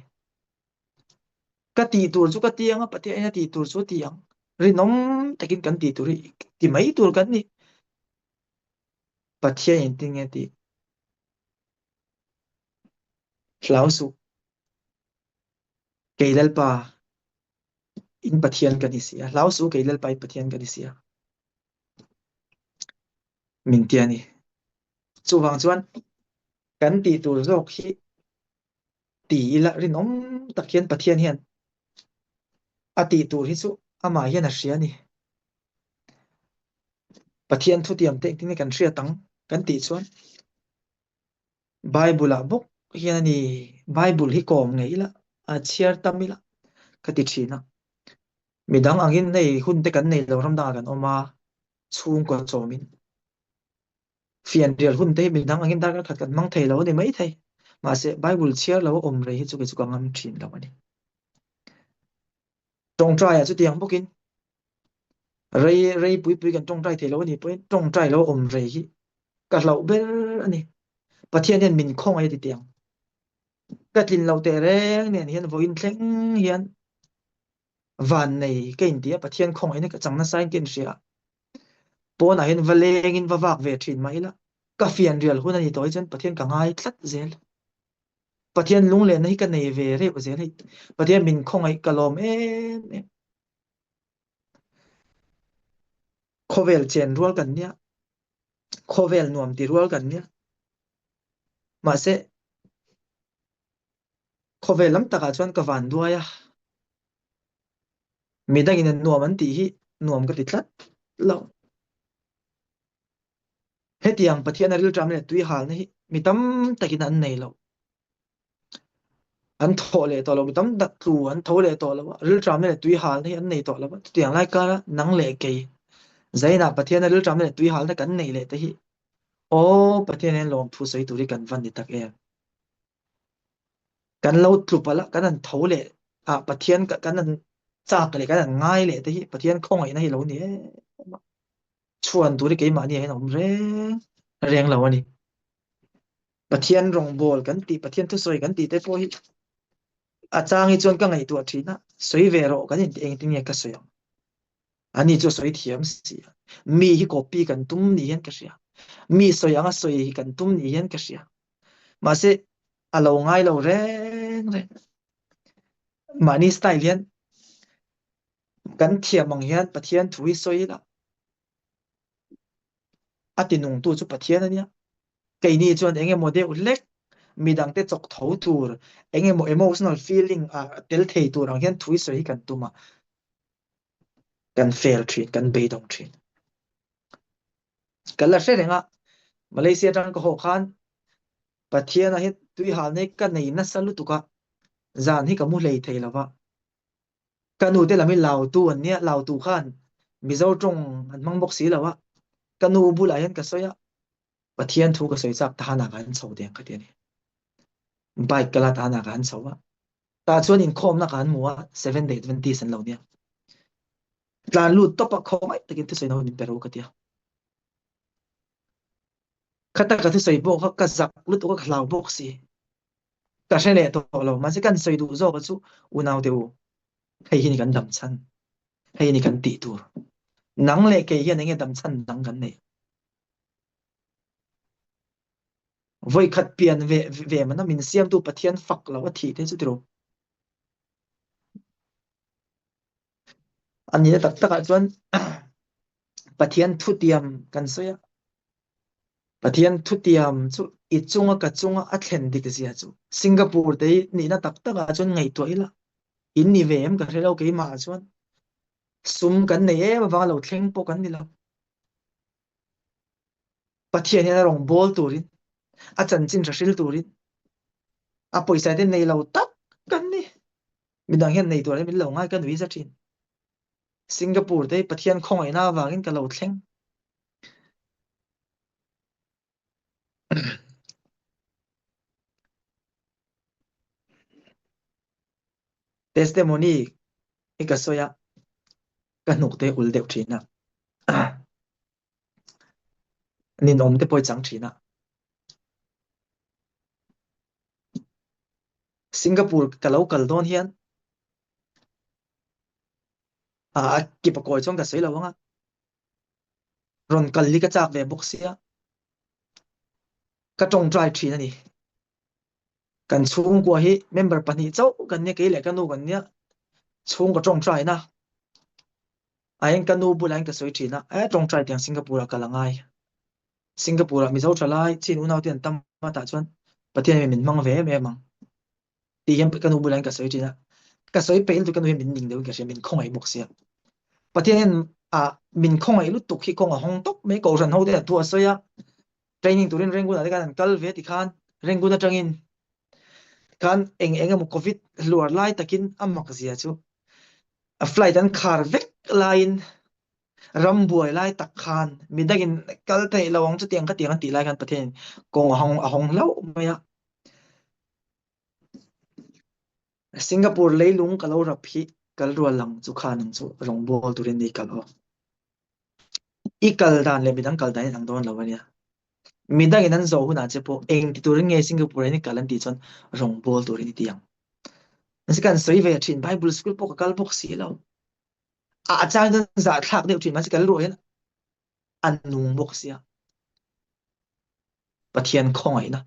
Ka tih tur chu ka ti ang a, Pathian in a tih tur chu a ti ang. Rinawm takin kan tih tur hi ti mai tur kan ni. Pathian in tinge tih hlau suh. Kei Lalpa in Pathian ka ni si a, hlau suh kei Lalpa in Pathian ka ni si a. Min ti a ni. Chuvang chuan kan tih tur zawk hi ti ila rinawm tak hian Pathian hian a tih tur hi chu amah hian a hria a ni. Pathian thutiam te engtin nge kan hriat ang kan tih chuan Bible ah bawk hian a ni. Bible hi kawm ngei ila, a chhiar tam ila ka ti thin a. Midang angin hei hun te kan nei lo ram dangah kan awm a, chhungkaw chawmin Fianrial hun te hi midang angin darkar khat kan hmang thei lo a ni maithei. Mahse, Bible chhiar lo a awm rei hi chu kei chu ka ngam thin lo a ni. Tawngtaiah chutiang bawkin rei rei pui pui kan tawngtai thei lo a nih pawhin tawngtai lo a awm rei hi ka hlauh ber a ni. Pathian hian min khawngaih a ti teh ang. Ka tlin loh teh reng nen hian vawiin thleng hian vannei ka inti a, Pathian khawngaihna ka chang nasa in ka inhria a. Pawnah hian va lengin va vak ve thin mah ila, ka fianrial hun a ni tawh hi chuan Pathian ka ngai tlat zel. Pathian lunglenna hi ka nei ve reuh zel hei. Pathian min khawngaih ka lawm em em. Khawvel chen rual kan nia, khawvel nuam ti rual kan nia. Mahse, khawvel lam takah chuan ka van duai a. Midangin an nuam an tih hi nuam ka ti tlat lo. Hetiang Pathian a rilṭam leh tui halna hi mi tam takin an nei lo. An thawh leh tawh lo, mi tam tak tlu an tho leh tawh lo a, rilṭamna leh tui halna hi an nei tawh lo a. Chutiang lai kara nang leh kei Zainah Pathian a rilṭamna leh tui halna kan nei leh te hi aw Pathian hian lawmthu sawi tur hi kan va ni tak em. Kan lo tlu palh a, kan han tho leh a, Pathian kan han chak leh kan han ngai leh te hi Pathian khawngaihna hi lo ni em a. Chhuan tur hi keimahni ah hian a awm reng reng lo a ni. Pathian rawngbawl kan tih, Pathian thusawi kan tih te pawh hi a chang hi chuan ka ngaihtuah thin a, sawi ve rawh kan intih engtin nge ka sawi ang. Ani chu a sawi thiam si a. Mi hi copy kan tum ni hian ka hria. Mi sawi anga sawi hi kan tum ni hian ka hria. Mahse, a lo ngai lo reng reng. Mahni style hian kan thiam ang hian Pathian thu hi sawi ila. A tinungtu chu Pathian a nia. Keini chuan eng emaw deuh hlek midangte chawk tho tur, eng emaw emotional feeling ah tel thei tur ang hian thu hi sawi hi kan tum a. Kan fail thin, kan beidawng thin. Ka la hre reng a, Malaysia atang ka haw khan Pathian-a hi tui halna hi ka nei nasa lutuk a, zan hi ka mu hlei thei lo va. Ka nu te lam hi Lautu an nia, Lautu khan Mizo tawng an hmang bawk si lo a, ka nu bulah hian ka sawi a, Pathian thu ka sawi chak tahanah ka han chho deng ka ti a ni. Bike ka la tahanah ka han chho a, tah chuan inkhawmna ka han hmu a, Seventh Day Adventist an lo nia. Tlan lut tawp a khawngaih takin thusawi na hun min pe ro ka tia. Khata ka thusawi pawh kha ka zak lutuk a ka hlau bawk si. Ka hre leh tawh lo. Mahse kan sawi duh zawk chu unaute u, hei hi ni kan dam chhan. Hei ni kan tih tur. Nang leh kei hian enge dam chhan dang kan neih? Voi khat pian ve ve mana min siamtu Pathian fak lo a thih te chu tiro. A nihna tak takah chuan Pathian thutiam kan sawi a. Pathian thutiam chu i chunga ka chunga a thlen dik zia chu Singapore te hi nihna tak takah chuan ngaihtuah ila in ni ve em ka hre lo keimah ah chuan sum kan nei em avanga lo thleng pawh kan ni lo. Pathian hian a rawn bawl turin a chanchin hre hril turin a pawisa te nei lo tak kan ni. Midang hian nei tur min lo ngai ka nui za thin. Singapore te Pathian khawngaihna avangin ka lo thleng. Testimony hi ka sawi a, ka hnuk te ul deuh thin a. Ninawm te pawh i chang thin a. Singapore ka lo kal dawn hian a kipa kawi chuan ka sawi lo ang a. Rawn kal hi ka chak ve bawk sia. Ka tawngtai thin a ni. Kan chhungkua hi member pahnih chauh kan nia, kei leh ka nu kan nia. Chhung ka tawngtai na. A eng ka nu bulah hian ka sawi thin a, e tawngtai tiang Singapore ah kal a ngai. Singapore ah Mizo thalai chin unau te an tam a tah chuan Pathian hian min hmang ve em em ang tih hian ka nu bulah hian ka sawi thin a. Ka sawi peih lutuk ka nu hian min ning deuhin ka hria, min khawngaih bawk sia. Pathian hian ah min khawngaih lutuk hi kawng a hawng tawp mai, Kohhran ho te a thu a sawi a, training turin Rangoon ah te khan an kal ve tikhan Rangoon atangin khan eng eng emaw Covid hluar lai takin a mak zia chu a flight an khar vek laiin ram buai lai tak khan midangin kal theih lo ang chutiang khatiang an tih lai khan Pathianin kawng a hawng a hawng hlauh mai a. Singapore leilung ka lo rap hi kal rual lang chu khan ang chu rawngbawl turin ni kal aw. I kal dan leh midang kal dan in ang dawn lo ania. Midangin an zawh hunah che pawh eng ti turin nge Singapore in i kal an tih chuan rawngbawl turin i ti ang. Mahse kan sawi ve thin Bible school pawh ka kal bawk si lo. A chang chuan zahthlak deuh thin mahse kal ruah hian a nung bawk sia. Pathian khawngaihna.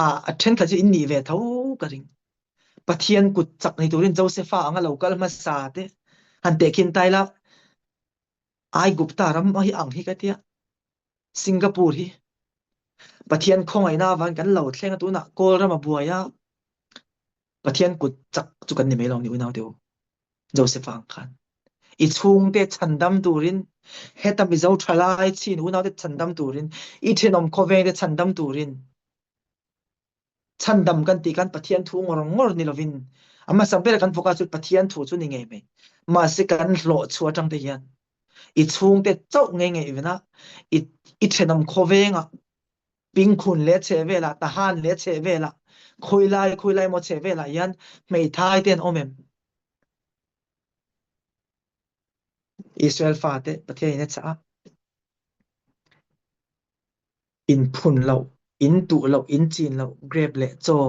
A a thenkhat chu in nih ve tho ka ring. Pathian kut chak ni turin Josepha anga lo kal hmasa te han tehkhin tai la Aigupta ram hi ang hi ka tia. Singapore hi Pathian khawngaihna avangin kan lo thleng a tunah Kawl ram a buai a Pathian kut chak chu kan ni mai lo ni unau te u. Joseph ang khan i chhungte chhandam turin heta Mizo thalai chin unau te chhandam turin i thenawm khawveng te chhandam turin chhandam kan tih khan Pathian thu ngawr ngawr ni lovin a hmasa ber kan focus chu Pathian thu chu ni ngei mai mahse kan hlawh chhuah atang te hian i chhungte chauh ngei ngei vena i i thenawm khawvenga pingkhun leh chheh velah tahan leh chheh velah khawilai khawilai maw chheh velah hian hmeithai te an awm em Israel fate Pathian in a chah a In phun loh, in tuh loh, in chin loh grape leh chaw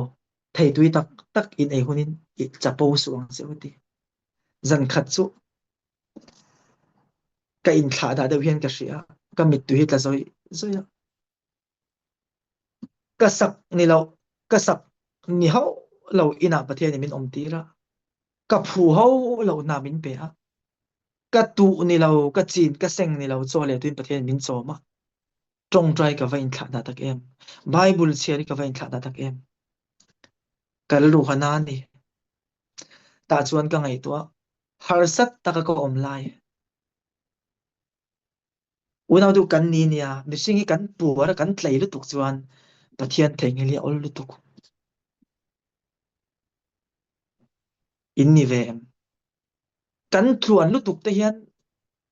thei tui tak tak in ei hunin i chapo suh ang che u ti. Zan khat chu ka inthlah dah deuh hian ka hria, ka mittui hi tla zawih zawih a. Ka sak ni lo, ka sak ni hauh lo inah Pathianin min awm tir a, ka phu hauh lo hna min pe a. Ka tuh ni lo, ka chin, ka seng ni lo chaw leh tuin Pathianin min chawm a. Tawngtai ka va inthlah dah tak em? Bible chhiar hi ka va inthlah dah tak em? Ka rilru kha na a ni. Tah chuan ka ngaihtuah harsat taka ka awm lai. Unau duh kan ni nia, mihring hi kan puar a kan tlei lutuk chuan Pathian theihnghilh hi a awl lutuk. In ni ve em? Kan tluan lutuk te hian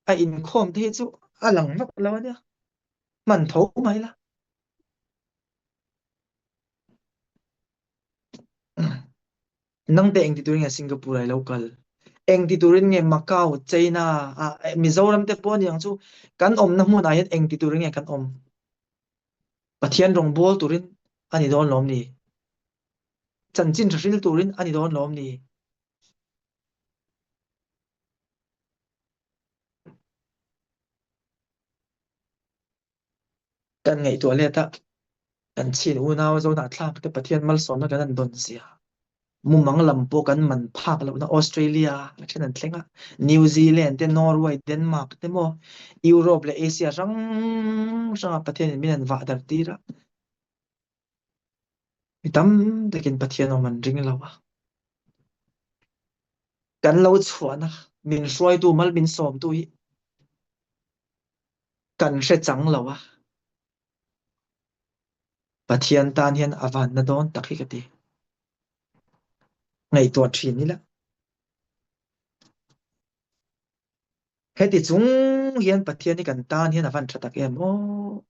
a inkhawm te hi chu a lang vak lo a nia. Hman tho mai la. Nang te eng ti turin nge Singapore ah i lo kal? Eng ti turin nge Macau, China, ah Mizoram te pawh aniang chu kan awmna hmunah hian eng ti turin nge kan awm? Pathian rawngbawl turin a ni dawn lawm ni? Chanchin tha hril turin a ni dawn lawm ni? Kan ngaihtuah let a, kan chin unau Zohnahthlak te Pathian malsawmna kan han dawn zia. Mumang lam pawh kan man phak lohna Australia a then an thleng a, New Zealand te, Norway, Denmark te maw, Europe leh Asia hrang hranga Pathianin min han vah dar tir a. Mi tam takin Pathian awm an ring lo a. Kan lo chhuahna, min hruaitu, mal min sawmtu hi kan hre chang lo a. Pathian tan hian a vanna dawn tak hi ka ti. Ngaihtuah thin ila. Heti chung hian Pathian hi kan tan hian a van tha tak em aw.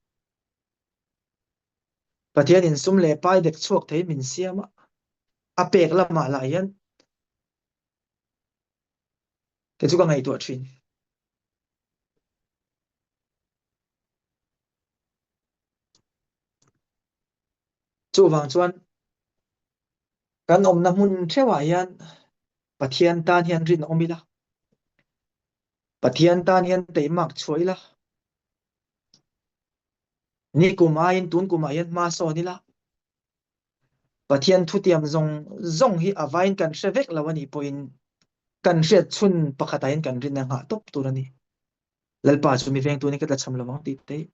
Pathianin sum leh pai dek chhuak thei min siam a, a pek lamah lah hian kei chu ka ngaihtuah thin. Chuvang chuan kan awmna hmun theuhah hian Pathian tan hian rinawm ila, Pathian tan hian teimak chhuah ila, Nikum aiin tun kumah hian hma sawn ila, Pathian thutiam zawng zawng hi a vaiin kan hre vek lo a nih pawhin kan hriat chhun pakhatah hian kan rinna nghah tawp tur a ni. Lalpa chu mi vengtu nih ka tlachham lo ang tih te hi.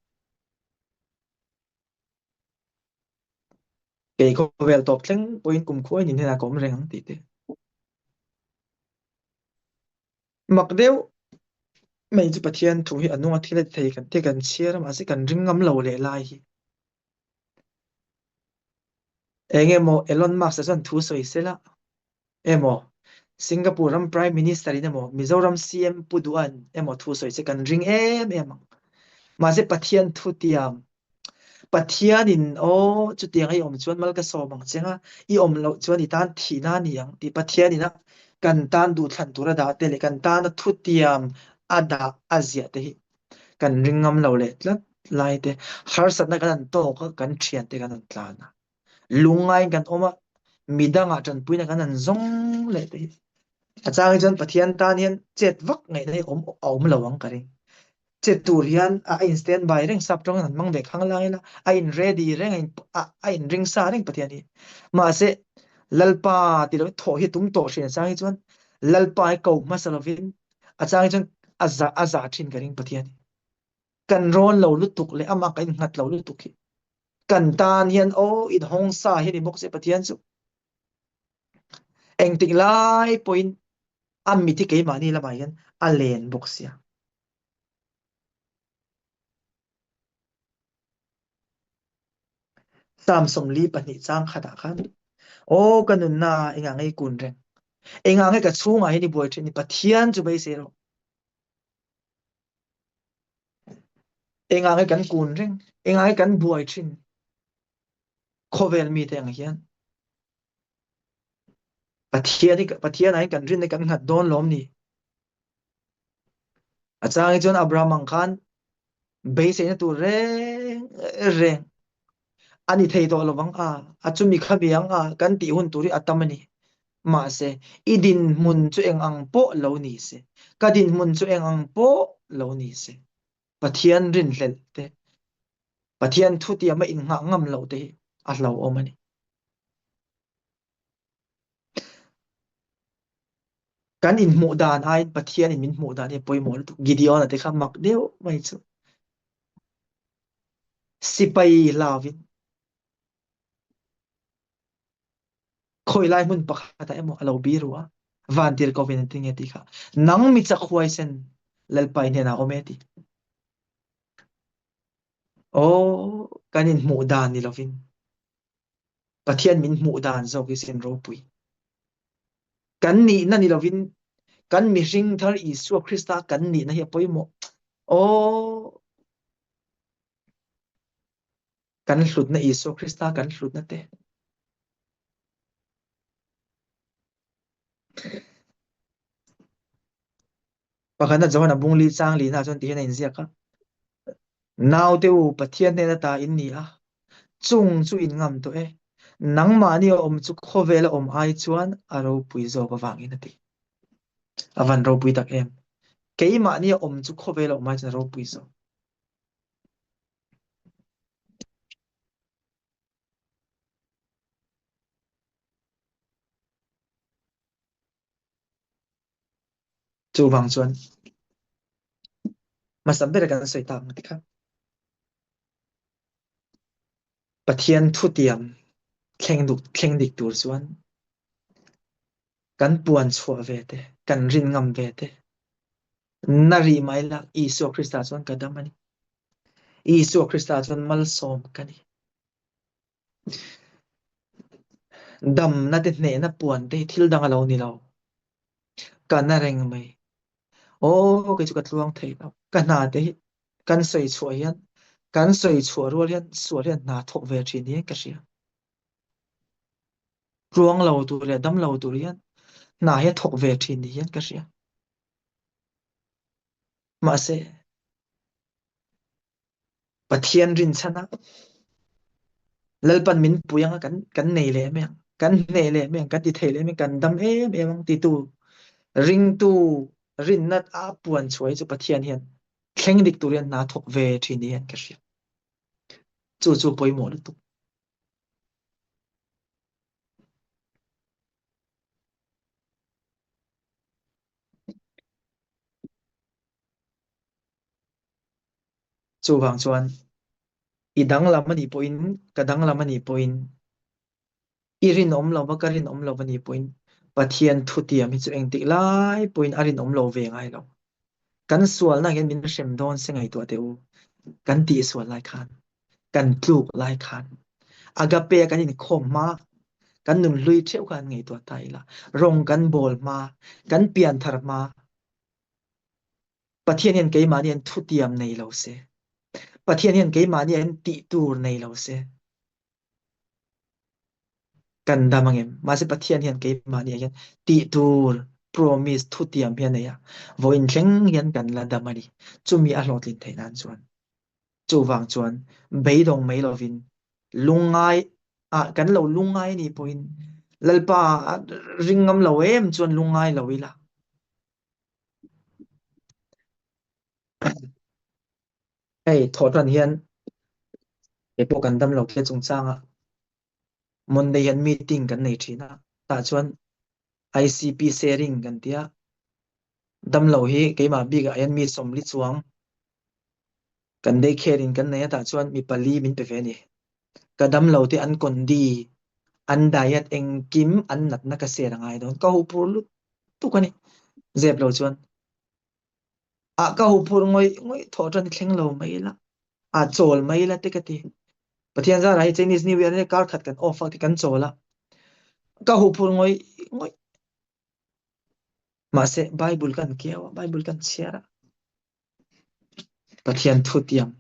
Kei khawvel tawp thleng pawhin kumkhua in inhnenah ka awm reng ang tih te. Mak deuh mai chu Pathian thu hi a nung a thil a ti thei kan ti kan chhiar a mahse kan ring ngam lo leh lai hi. Eng emaw Elon Musk-a chuan thu sawi sela emaw Singapore ram Prime Minister in emaw Mizoram CM Pu Duhan emaw thu sawi se kan ring em em ang. Mahse Pathian thu tiam Pathianin aw chutiang a i awm chuan mal ka sawm ang che nga, i awm loh chuan i tan thihna a ni ang tih Pathianin a kan tan duhthlan tur a dah te leh kan tana thutiam a dah a ziah te hi kan ring ngam lo leh tlat lai te, harsatna kan han tawk a, kan thiante kan han tlan a, lungngaiin kan awm a, midangah tanpuina kan han zawng leh te hi a chang hi chuan Pathian tan hian chet vak ngaihna hi awm a awm lo ang ka ring. Chet tur hian a in stand by reng sap tawngin an hmang ve khang lang ila a in ready reng a in a in ring sa reng Pathian hi. Mahse Lalpa ti lovin thawh hi tum tawh hrian chang hi chuan Lalpa hi ko hmasa lovin a chang hi chuan a za a za thin ka ring Pathian hi. Kan rawn lo lutuk leh amah kan innghat lo lutuk hi kan tan hian aw inhawng sa hi ni bawk se Pathian chu. Engtik lai pawhin a mit hi keimahni lamah hian a len bawk sia. Psalm 42 chang khatah khan Aw ka nunna engah nge i kun reng? Engah nge ka chhungah hian i buai thin ni? Pathian chu beisei rawh. Engah nge kan kun reng? Engah nge kan buai thin? Khawvel mite ang hian Pathian hi Pathian ah hian kan rinna kan nghat dawn lawm ni? A chang hi chuan Abraham ang khan beiseina tur reng reng a ni thei tawh lovang a, a chumi khami ang a kan tih hun tur hi a tam a ni. Mahse, i dinhmun chu eng ang pawh lo ni se, ka dinhmun chu eng ang pawh lo ni se, Pathian rinhlelh te, Pathian thutiama innghah ngam loh te hi a hlauhawm a ni. Kan inhmuh dan aiin Pathianin min hmuh dan hi a pawimawh lutuk. Gideon-a te kha mak deuh mai chu. Sipai hlauvin khawi lai hmun pakhatah emaw a lo biru a, vantirhkohvin an ti nge tih kha nang mi chak huaisen Lalpa i hnenah a awm e ti. Aw, kan inhmuh dan ni lovin Pathian min hmuh dan zawk hi sin ropui. Kan nihna ni lovin kan mihring thar Isua Krista kan nihna hi a pawimawh. Aw, kan hlutna Isua Krista kan hlutna te. Pakhatna Johana bung li chang lina chuan tihian a inziak a, Naute u, Pathian hnena ta in ni a, chung chu in ngam tawh e. Nangmahni a awm chu khawvela awm ai chuan a ropui zawk avangin a ti. A van ropui tak em! Keimahni a awm chu khawvela awm ai chuan a ropui zawk. Chuvang chuan hmasa ber kan sawi tak ang tikha Pathian thutiam thleng duk thleng dik tur chuan kan puan chhuah ve te, kan rin ngam ve te, na rih mai la Isua Krista chuan ka dam a ni. Isua Krista chuan malsawm ka ni. Damna te hnehna puan te hi thil dang a lo ni lo. Ka na reng mai. Aw kei chu ka tluang thei lo. Ka hna te hi kan sawi chhuah hian kan sawi chhuah rual hian sual hian hna thawk ve thin hian ka hria. Tluang lo tur leh dam lo tur hian hna hi a thawk ve thin ni hian ka hria. Mahse Pathian rinchhan a, Lalpan min pui anga kan kan nei leh mai ang, kan hneh leh mai ang, kan ti thei leh mai ang, kan dam em em ang titu ringtu rinna a puan chhuah hi chu Pathian hian thleng dik tur hian hna thawk ve thin ni hian ka hria. Chu chu pawimawh lutuk. Chuvang chuan i danglam a nih pawhin, ka danglam a nih pawhin, i rinawm lova ka rinawm lo a nih pawhin Pathian thutiam hi chu engtik lai pawhin a rinawm lo ve ngai lo. Kan sualna hian min hrem dawn se ngaihtuah teh u. Kan tihsual lai khan, kan tluk lai khan, agape a kan inkhawm hma, kan nunhlui theuh khan ngaihtuah ta ila, rawng kan bawl hma, kan pianthar hma, Pathian hian keimahni an thutiam nei lo se, Pathian hian keimahni an tih tur nei lo se, kan dam angem? Mahse Pathian hian keimahni ah hian tih tur promise thutiam hi a nei a, vawiin thleng hian kan la dam a ni. Chumi a hlawhtlin theih nan chuan. Chuvang chuan beidawng mai lovin lungngai ah kan lo lungngai a nih pawhin Lalpa ring ngam lo em chuan lungngai lo ila. Hei thawh tan hian keipawh kan dam lo te chungchanga Monday hian meeting kan nei thin a, tah chuan ICP sharing kan tia damlo hi keimah bikah hian mi sawmli chuang kan day care in kan nei a tah chuan mi pali min pe ve a ni. Ka damlo te an condi an diet engkim an natna ka share a ngai dawn ka huphur lutuk a ni zep lo chuan ah ka huphur ngawih ngawih thawh tan i thleng lo mai la ah chawl mai la te ka ti Pathian zarah hi Chinese New Year kar khat kan off a ti kan chawl a ka huphur ngawih ngawih mahse Bible kan keu a Bible kan chhiar a Pathian thu tiam.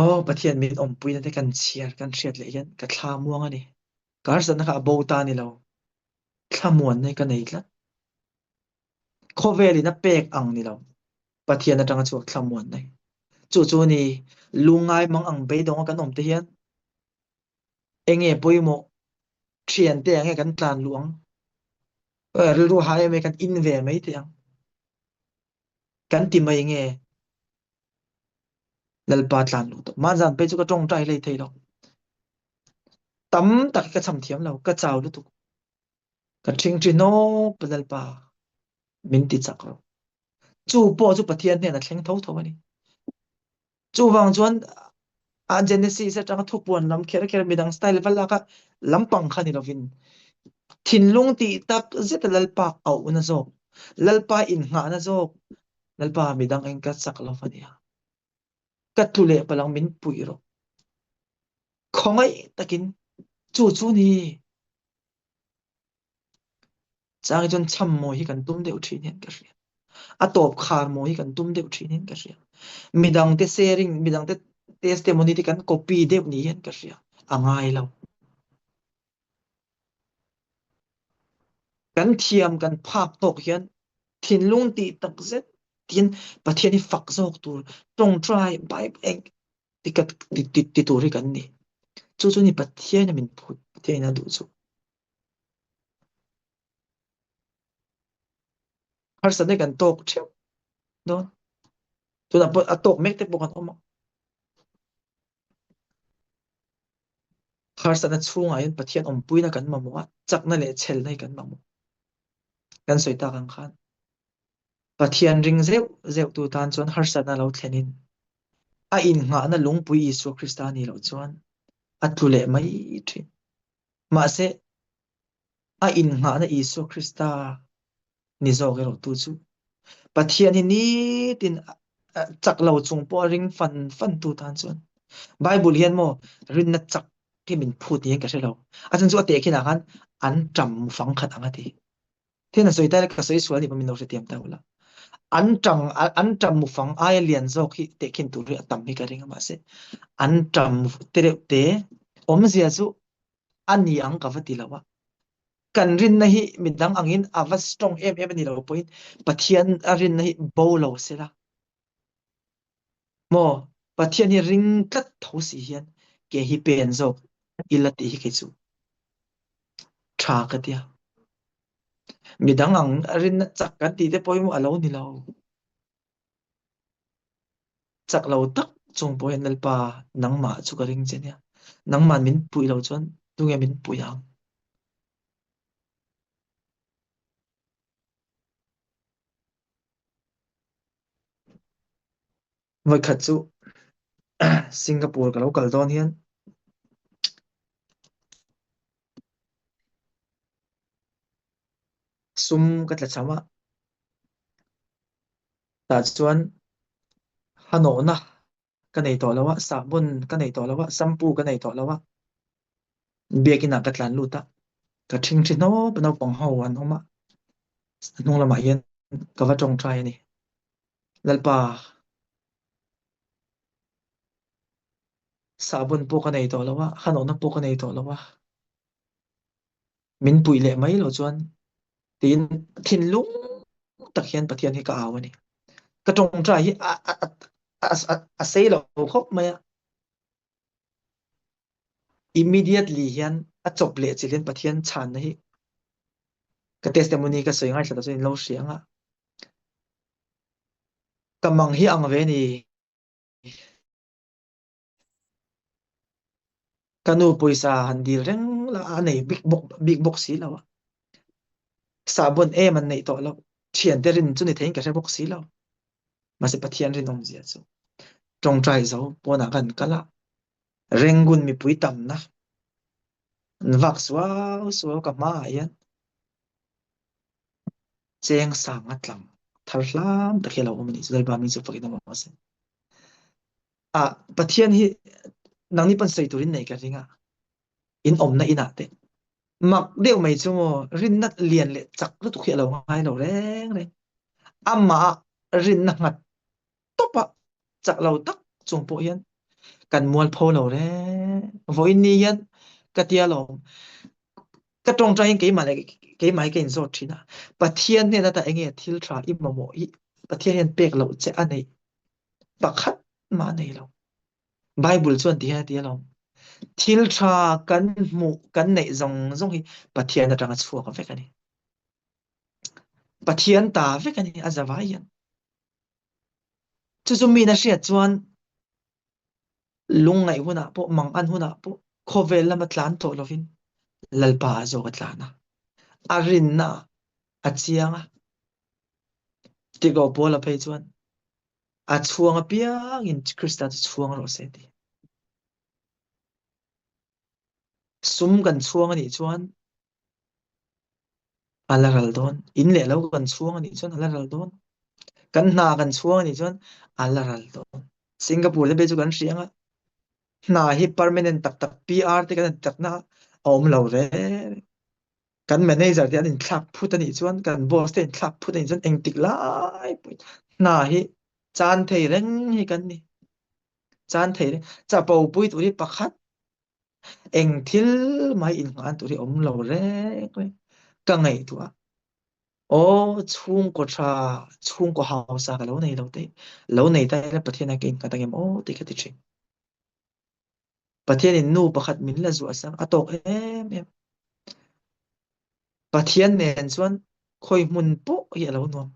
Aw Pathian min awmpuina te kan chhiar kan hriat leh hian ka thla muang a ni. Ka harsatna kha a bo ta ni lo. Thlamuanna hi ka nei tlat. Khawvelin a pek ang ni lo. Pathian atanga chhuak thlamuanna hi. Chu chu ni lungngai mang ang beidawng a kan awm te hian enge pawimawh thiante ang nge kan tlan luh ang. Rilru hai em kan in ve mai teh ang. Kan ti mai nge Lalpa tlan luh tawh. Mahzan phei chu ka tawngtai hlei thei lo. Tam tak hi ka cham thiam lo, ka chau lutuk. Ka ṭhingṭhi hnawp Lalpa min ti chak lo. Chu pawh chu Pathian hnen a thleng tho tho a ni. Chuvang chuan a Genesis atanga thupuan lam kher kher midang style va lak a lampang kha ni lovin thinlung tih tak zeta Lalpa auhna zawk, Lalpa innghahna zawk, Lalpa midang eng ka chak lo va nia. Ka tlu leh palang min puih rawh. Khawngaih takin chu chu ni. Chang hi chuan cham mawi hi kan tum deuh thin hian ka hria. A tawp khar mawi hi kan tum deuh thin hian ka hria. Midangte sharing, midangte testimony te kan copy deuh ni hian ka hria. A ngai lo. Kan thiam kan phak tawk hian thinlung tih tak zet tin Pathian hi fak zawk tur tawngtai Bible eng ti ti ti tur hi kan ni. Chu chu ni Pathian min phut Pathian a duh chu. Harsatna kan tawk theuh dawn. Tunah pawh a tawk mek te pawh kan awm a. Harsatna chhungah hian Pathian awmpuina kan mamawh a, chakna leh chhelna hi kan mamawh. Kan sawi tak ang khan Pathian ring zeuh zeuh tu tan chuan harsatna lo thlenin a innghahna lungpui Isua Krista nih loh chuan a tlu leh mai thin. Mahse, a innghahna Isua Krista ni zawk erawh tu chu Pathian hi nitin chak lo chung pawh a ring fan fan tu tan chuan Bible hian maw rinna chak hi min phut niin ka hre lo. A chan chu a tehkhinah khan an ṭam fang khat ang a ti. Thian a sawi ta ka sawi sual nih pawh min lo hrethiam ta ula. An ṭang an ṭam mufang aia lian zawk hi tehkhin tur hi a tam hi ka ring a mahse an ṭam tereuh te awmzia chu a ni ang ka va ti lo a. Kan rinna hi midang angin a va strong em em a ni lo pawhin Pathian a rinna hi bo lo sela. Maw Pathian hi ring tlat tho si hian ke hi pen zawk ila tih hi kei chu tha ka tia. Midang ang rinna chak kan tih te pawh hi a lo ni lo. Chak lo tak chung pawh hian Lalpa nangmah chu ka ring che nia. Nangman min puih lo chuan tunge min puih ang? Vawikhat chu Singapore ka lo kal dawn hian sum ka tla cham a, tah chuan hanawhna ka nei tawh lo a, sahbawn ka nei tawh lo a, shampoo ka nei tawh lo a, biakinah ka tlan lut a, ka ṭhingṭhi hnawp naupang ho an awm a, a hnung lamah hian ka va ṭawngṭai a ni. Lalpa, sahbawn pawh ka nei tawh lo a, hanawhna pawh ka nei tawh lo a, min puih leh mai loh chuan tiin thinlung tak hian Pathian hi ka au a ni. Ka ṭawngṭai hi a a a a a sei lo khawp mai a. Immediately hian a chawp leh chilh hian Pathian chhanna hi ka testimony ka sawi ngaithla ta chuan in lo hria ang a. Ka mang hi ang ve ni. Ka nu pawisa han dil reng la a nei bik bawk bik bawk si lo a. Sahbawn em an neih tawh loh. Thiante rin chu ni theiin ka hre bawk si lo. Mahse Pathian rinawmzia chu tawngtai zo pawnah kan kal a, Rangoon mipui tamna an vak suau suau ka hmaah hian cheng sanga tlang thar hlam tak hi a lo awm a nih chu Lalpa mi chu fakin awm rawh se. Ah, Pathian hi nangni pawn sawi turin nei ka ring a, in awmna inah te mak deuh mai chu maw rinna lian leh chak lutuk hi a lo ngai lo reng reng. Amah rinna nghat tawp a chak lo tak chung pawh hian kan mualpho lo reng. Vawiin ni hian ka tia lawm ka tawngtaiin keimah leh keimah hi ka inzawt thin a, Pathian hnen ata enge thil tha i mamawh hi Pathian hian pek loh che a neih pakhat mah a nei lo. Bible chuan ti hian a ti alawm. Thil tha kan hmuh kan neih zawng zawng hi Pathian atanga chhuak vek a ni. Pathian ta vek a ni a zavai hian. Chu chu min a hriat chuan lungngaih hunah pawh mangan hunah pawh khawvel lama tlan tawh lovin Lalpa a zawk a tlan a. A rinna a chiang a. Tiko Paula phei chuan a chhuang apiangin Krista chu chhuang rawh se ti. Sum kan chhuang anih chuan a la ral dawn. In leh lo kan chhuang anih chuan a la ral dawn. Kan hna kan chhuang anih chuan a la ral dawn. Singapore te phei chu kan hria anga hna hi permanent tak tak PR te kan takna a awm lo re. Kan manager te an inthlak phut anih chuan kan boss te inthlak phut anih chuan engtik lai pawhin hna hi chan thei reng hi kan ni. Chan thei reng. Chapo pui tur hi pakhat eng thil mai innghah tur hi awm lo reng reng ka ngaihtuah. Aw chhungkaw tha, chhungkaw hausa ka lo nei lo te, lo nei ta ila Pathian ah ka innghat angem aw tih ka ti thin. Pathianin nu pakhat min la zuah sang a tawk em em. Pathian nen chuan khawi hmun pawh hi a lo nuam.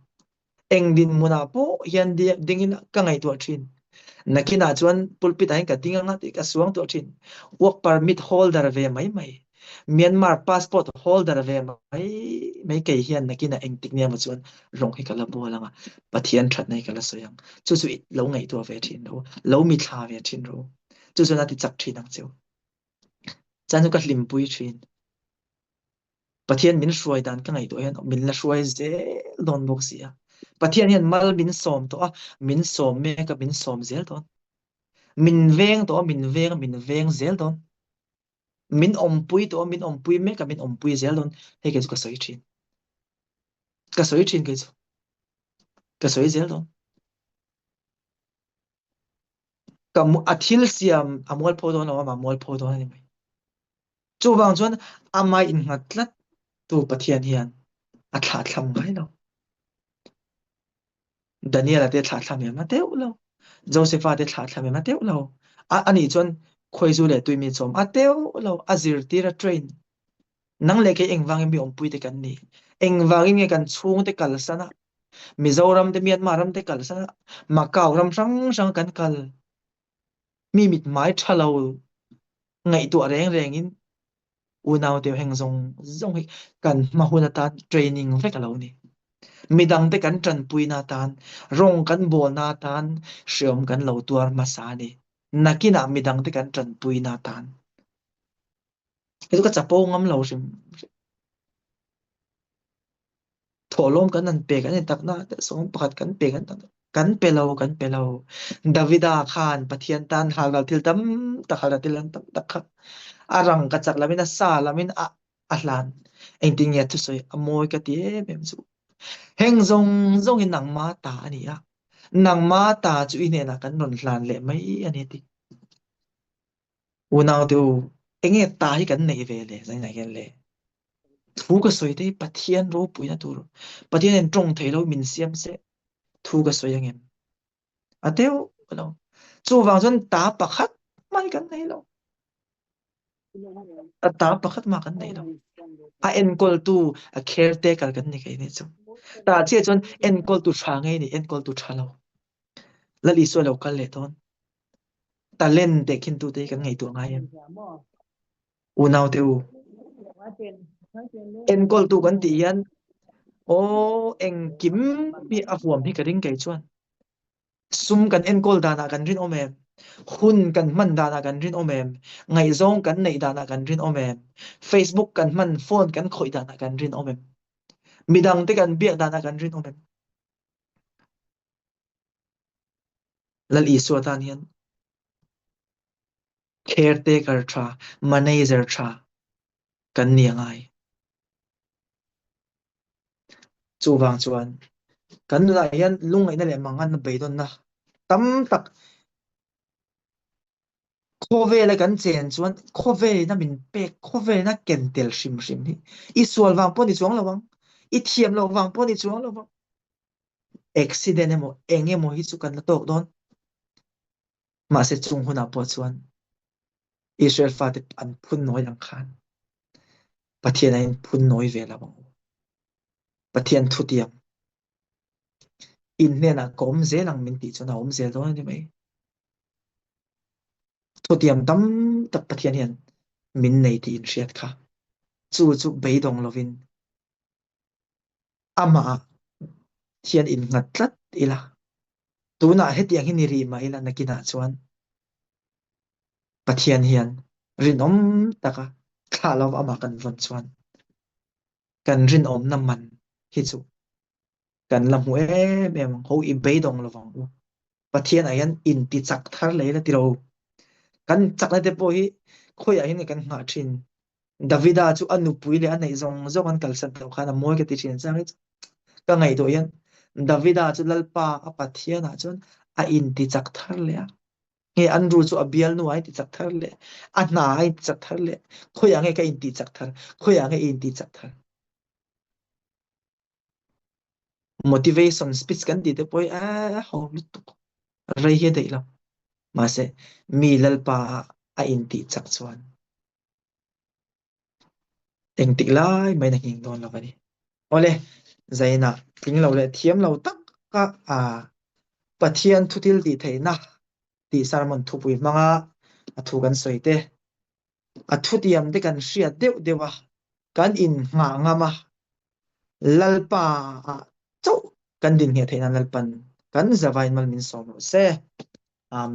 Eng dinhmunah pawh hian dingin ka ngaihtuah thin. Nakinah chuan pulpit ah hian ka ding anga tih ka suang tuah thin. Work permit holder ve mai mai, Myanmar passport holder ve mai mai kei hian nakinah engtik nia maw chuan rawng hi ka la bual anga, Pathian thatna hi ka la sawi ang. Chu chu lo ngaihtuah ve thin ro, lo mithla ve thin ro. Chu chuan a ti chak thin ang cheu. Chuan chu ka hlimpui thin. Pathian min hruai dan ka ngaihtuah hian min la hruai zel dawn bawk si a. Pathian hian mal min sawm tawh a, min sawm mek a, min sawm zel dawn. Min veng tawh a, min veng a, min veng zel dawn. Min awmpui tawh a, min awmpui mek a, min awmpui zel dawn. Hei kei chu ka sawi thin. Ka sawi thin kei chu. Ka sawi zel dawn. Ka a thil siam a mualpho dawn lo a, mah mualpho dawn a ni mai. Chuvang chuan amah innghat tlat tu Pathian hian a thlahthlam ngai lo. Daniela te thlahthlam em a teuh lo. Josepha te thlahthlam em a teuh lo. A anih chuan khawizu leh tuimi chawm a teuh lo. A zirtir a train. Nang leh kei engvangin mi awmpui te kan ni? Engvangin nge kan chhungte kalsan a? Mizoram te Myanmar ram te kalsan a? Macau ram hrang hrang kan kal. Mi mithmai tha lo ngaihtuah reng rengin unau te heng zawng zawng hi kan hma hun atan training vek a lo ni. Midangte kan tanpuina atan, rawng kan bawlna atan hreawm kan lo tuar hmasa a ni. Nakinah midangte kan tanpuina atan. Hei chu ka chapo ngam lo hrim hrim. Thawhlawm kan han pek an ni takna te sawm pakhat kan pek an kan pe lo kan pe lo. Davida khan Pathian tan halral thil tam tak halral thil tam tak kha a rang ka chak lamin a sa lamin a a hlan. Engtin nge thusawi a mawi ka ti em em chu. Heng zawng zawng in nangma ta a ni a. Nangma ta chu i hnenah kan rawn hlan leh mai a ni ti. Unau te u, enge ta hi kan neih ve le zainah hian le. Thu ka sawi te hi Pathian ropuina tur. Pathianin tawng thei lo min siam se thu ka sawi angem? A deuh lo. Chuvang chuan ta pakhat mai kan nei lo. A ta pakhat mah kan nei lo. A enkawltu, a caretaker kan ni kei ni chu. Ta chiah chuan enkawltu tha ngei ni, enkawltu tha lo. Lal Isua lo kal leh dawn. Talent teh khin tute hi kan ngaihtuah ngai em? Unau te u, enkawltu kan tih hian aw engkim hi a huam hi ka ring kei chuan. Sum kan enkawl danah kan rinawm em? Hun kan hman danah kan rinawm em? Ngaihzawng kan neih danah kan rinawm em? Facebook kan hman, phone kan khawih danah kan rinawm em? Midangte kan biak danah kan rinawm em? Lal Isua tan hian caretaker tha, manager tha kan ni a ngai. Chuvang chuan kan nunah hian lungngaihna leh manganna beidawnna tam tak khawvela kan chen chuan khawvelina min pek, khawvelina ken tel hrim hrim hi i sual vang pawh ni chuang lo ang, i thiam loh vang pawh ni chuang lo ang. Accident emaw eng emaw hi chu kan la tawk dawn. Mahse chung hunah pawh chuan Israel fate an phun nawi ang khan Pathian a in phun nawi ve lo ang u. Pathian thutiam in hnenah ka awm zel ang min tih chuan a awm zel dawn a ni mai. Thutiam tam tak Pathian hian min nei tih in hriat kha. Chu chu beidawng lovin Amah hian innghat tlat ila, tunah hetiang hi ni rih mah ila nakinah chuan Pathian hian rinawm taka thlah lova amah kan vawn chuan kan rinawmna man hi chu kan la hmu em em ang. Ho i beidawng lovang u. Pathian ah hian inti chak thar leh ila ti lo. Kan chakna te pawh hi khawiah hian nge kan nghah thin? Davida chu a nupui leh a neih zawng zawng an kalsan loh khan a mawi ka ti thin chang hi chu ka ngaihtuah hian Davida chu Lalpa a Pathian ah chuan a inti chak thar leh a. Nge Andrew chu a bialnu ah a inti chak thar leh, a hna ah a inti chak thar leh, khawiah nge ka inti chak thar, khawiah nge i inti chak thar? Motivation speech kan tih te pawh hi a ho lutuk rei hi a daih lo. Mahse mi Lalpa ah a intih chak chuan engtik lai maiin a nghing dawn lo a ni. Awle, Zaina tling lo leh thiam lo taka a Pathian thu thil tih theihna tih sermon thupui hmanga a thu kan sawi te, a thutiam te kan hriat deuh deuh a, kan innghah ngam a, Lalpa ah chauh kan din ngheh theih nan Lalpan kan zavain mal min sawm rawh se. Amen.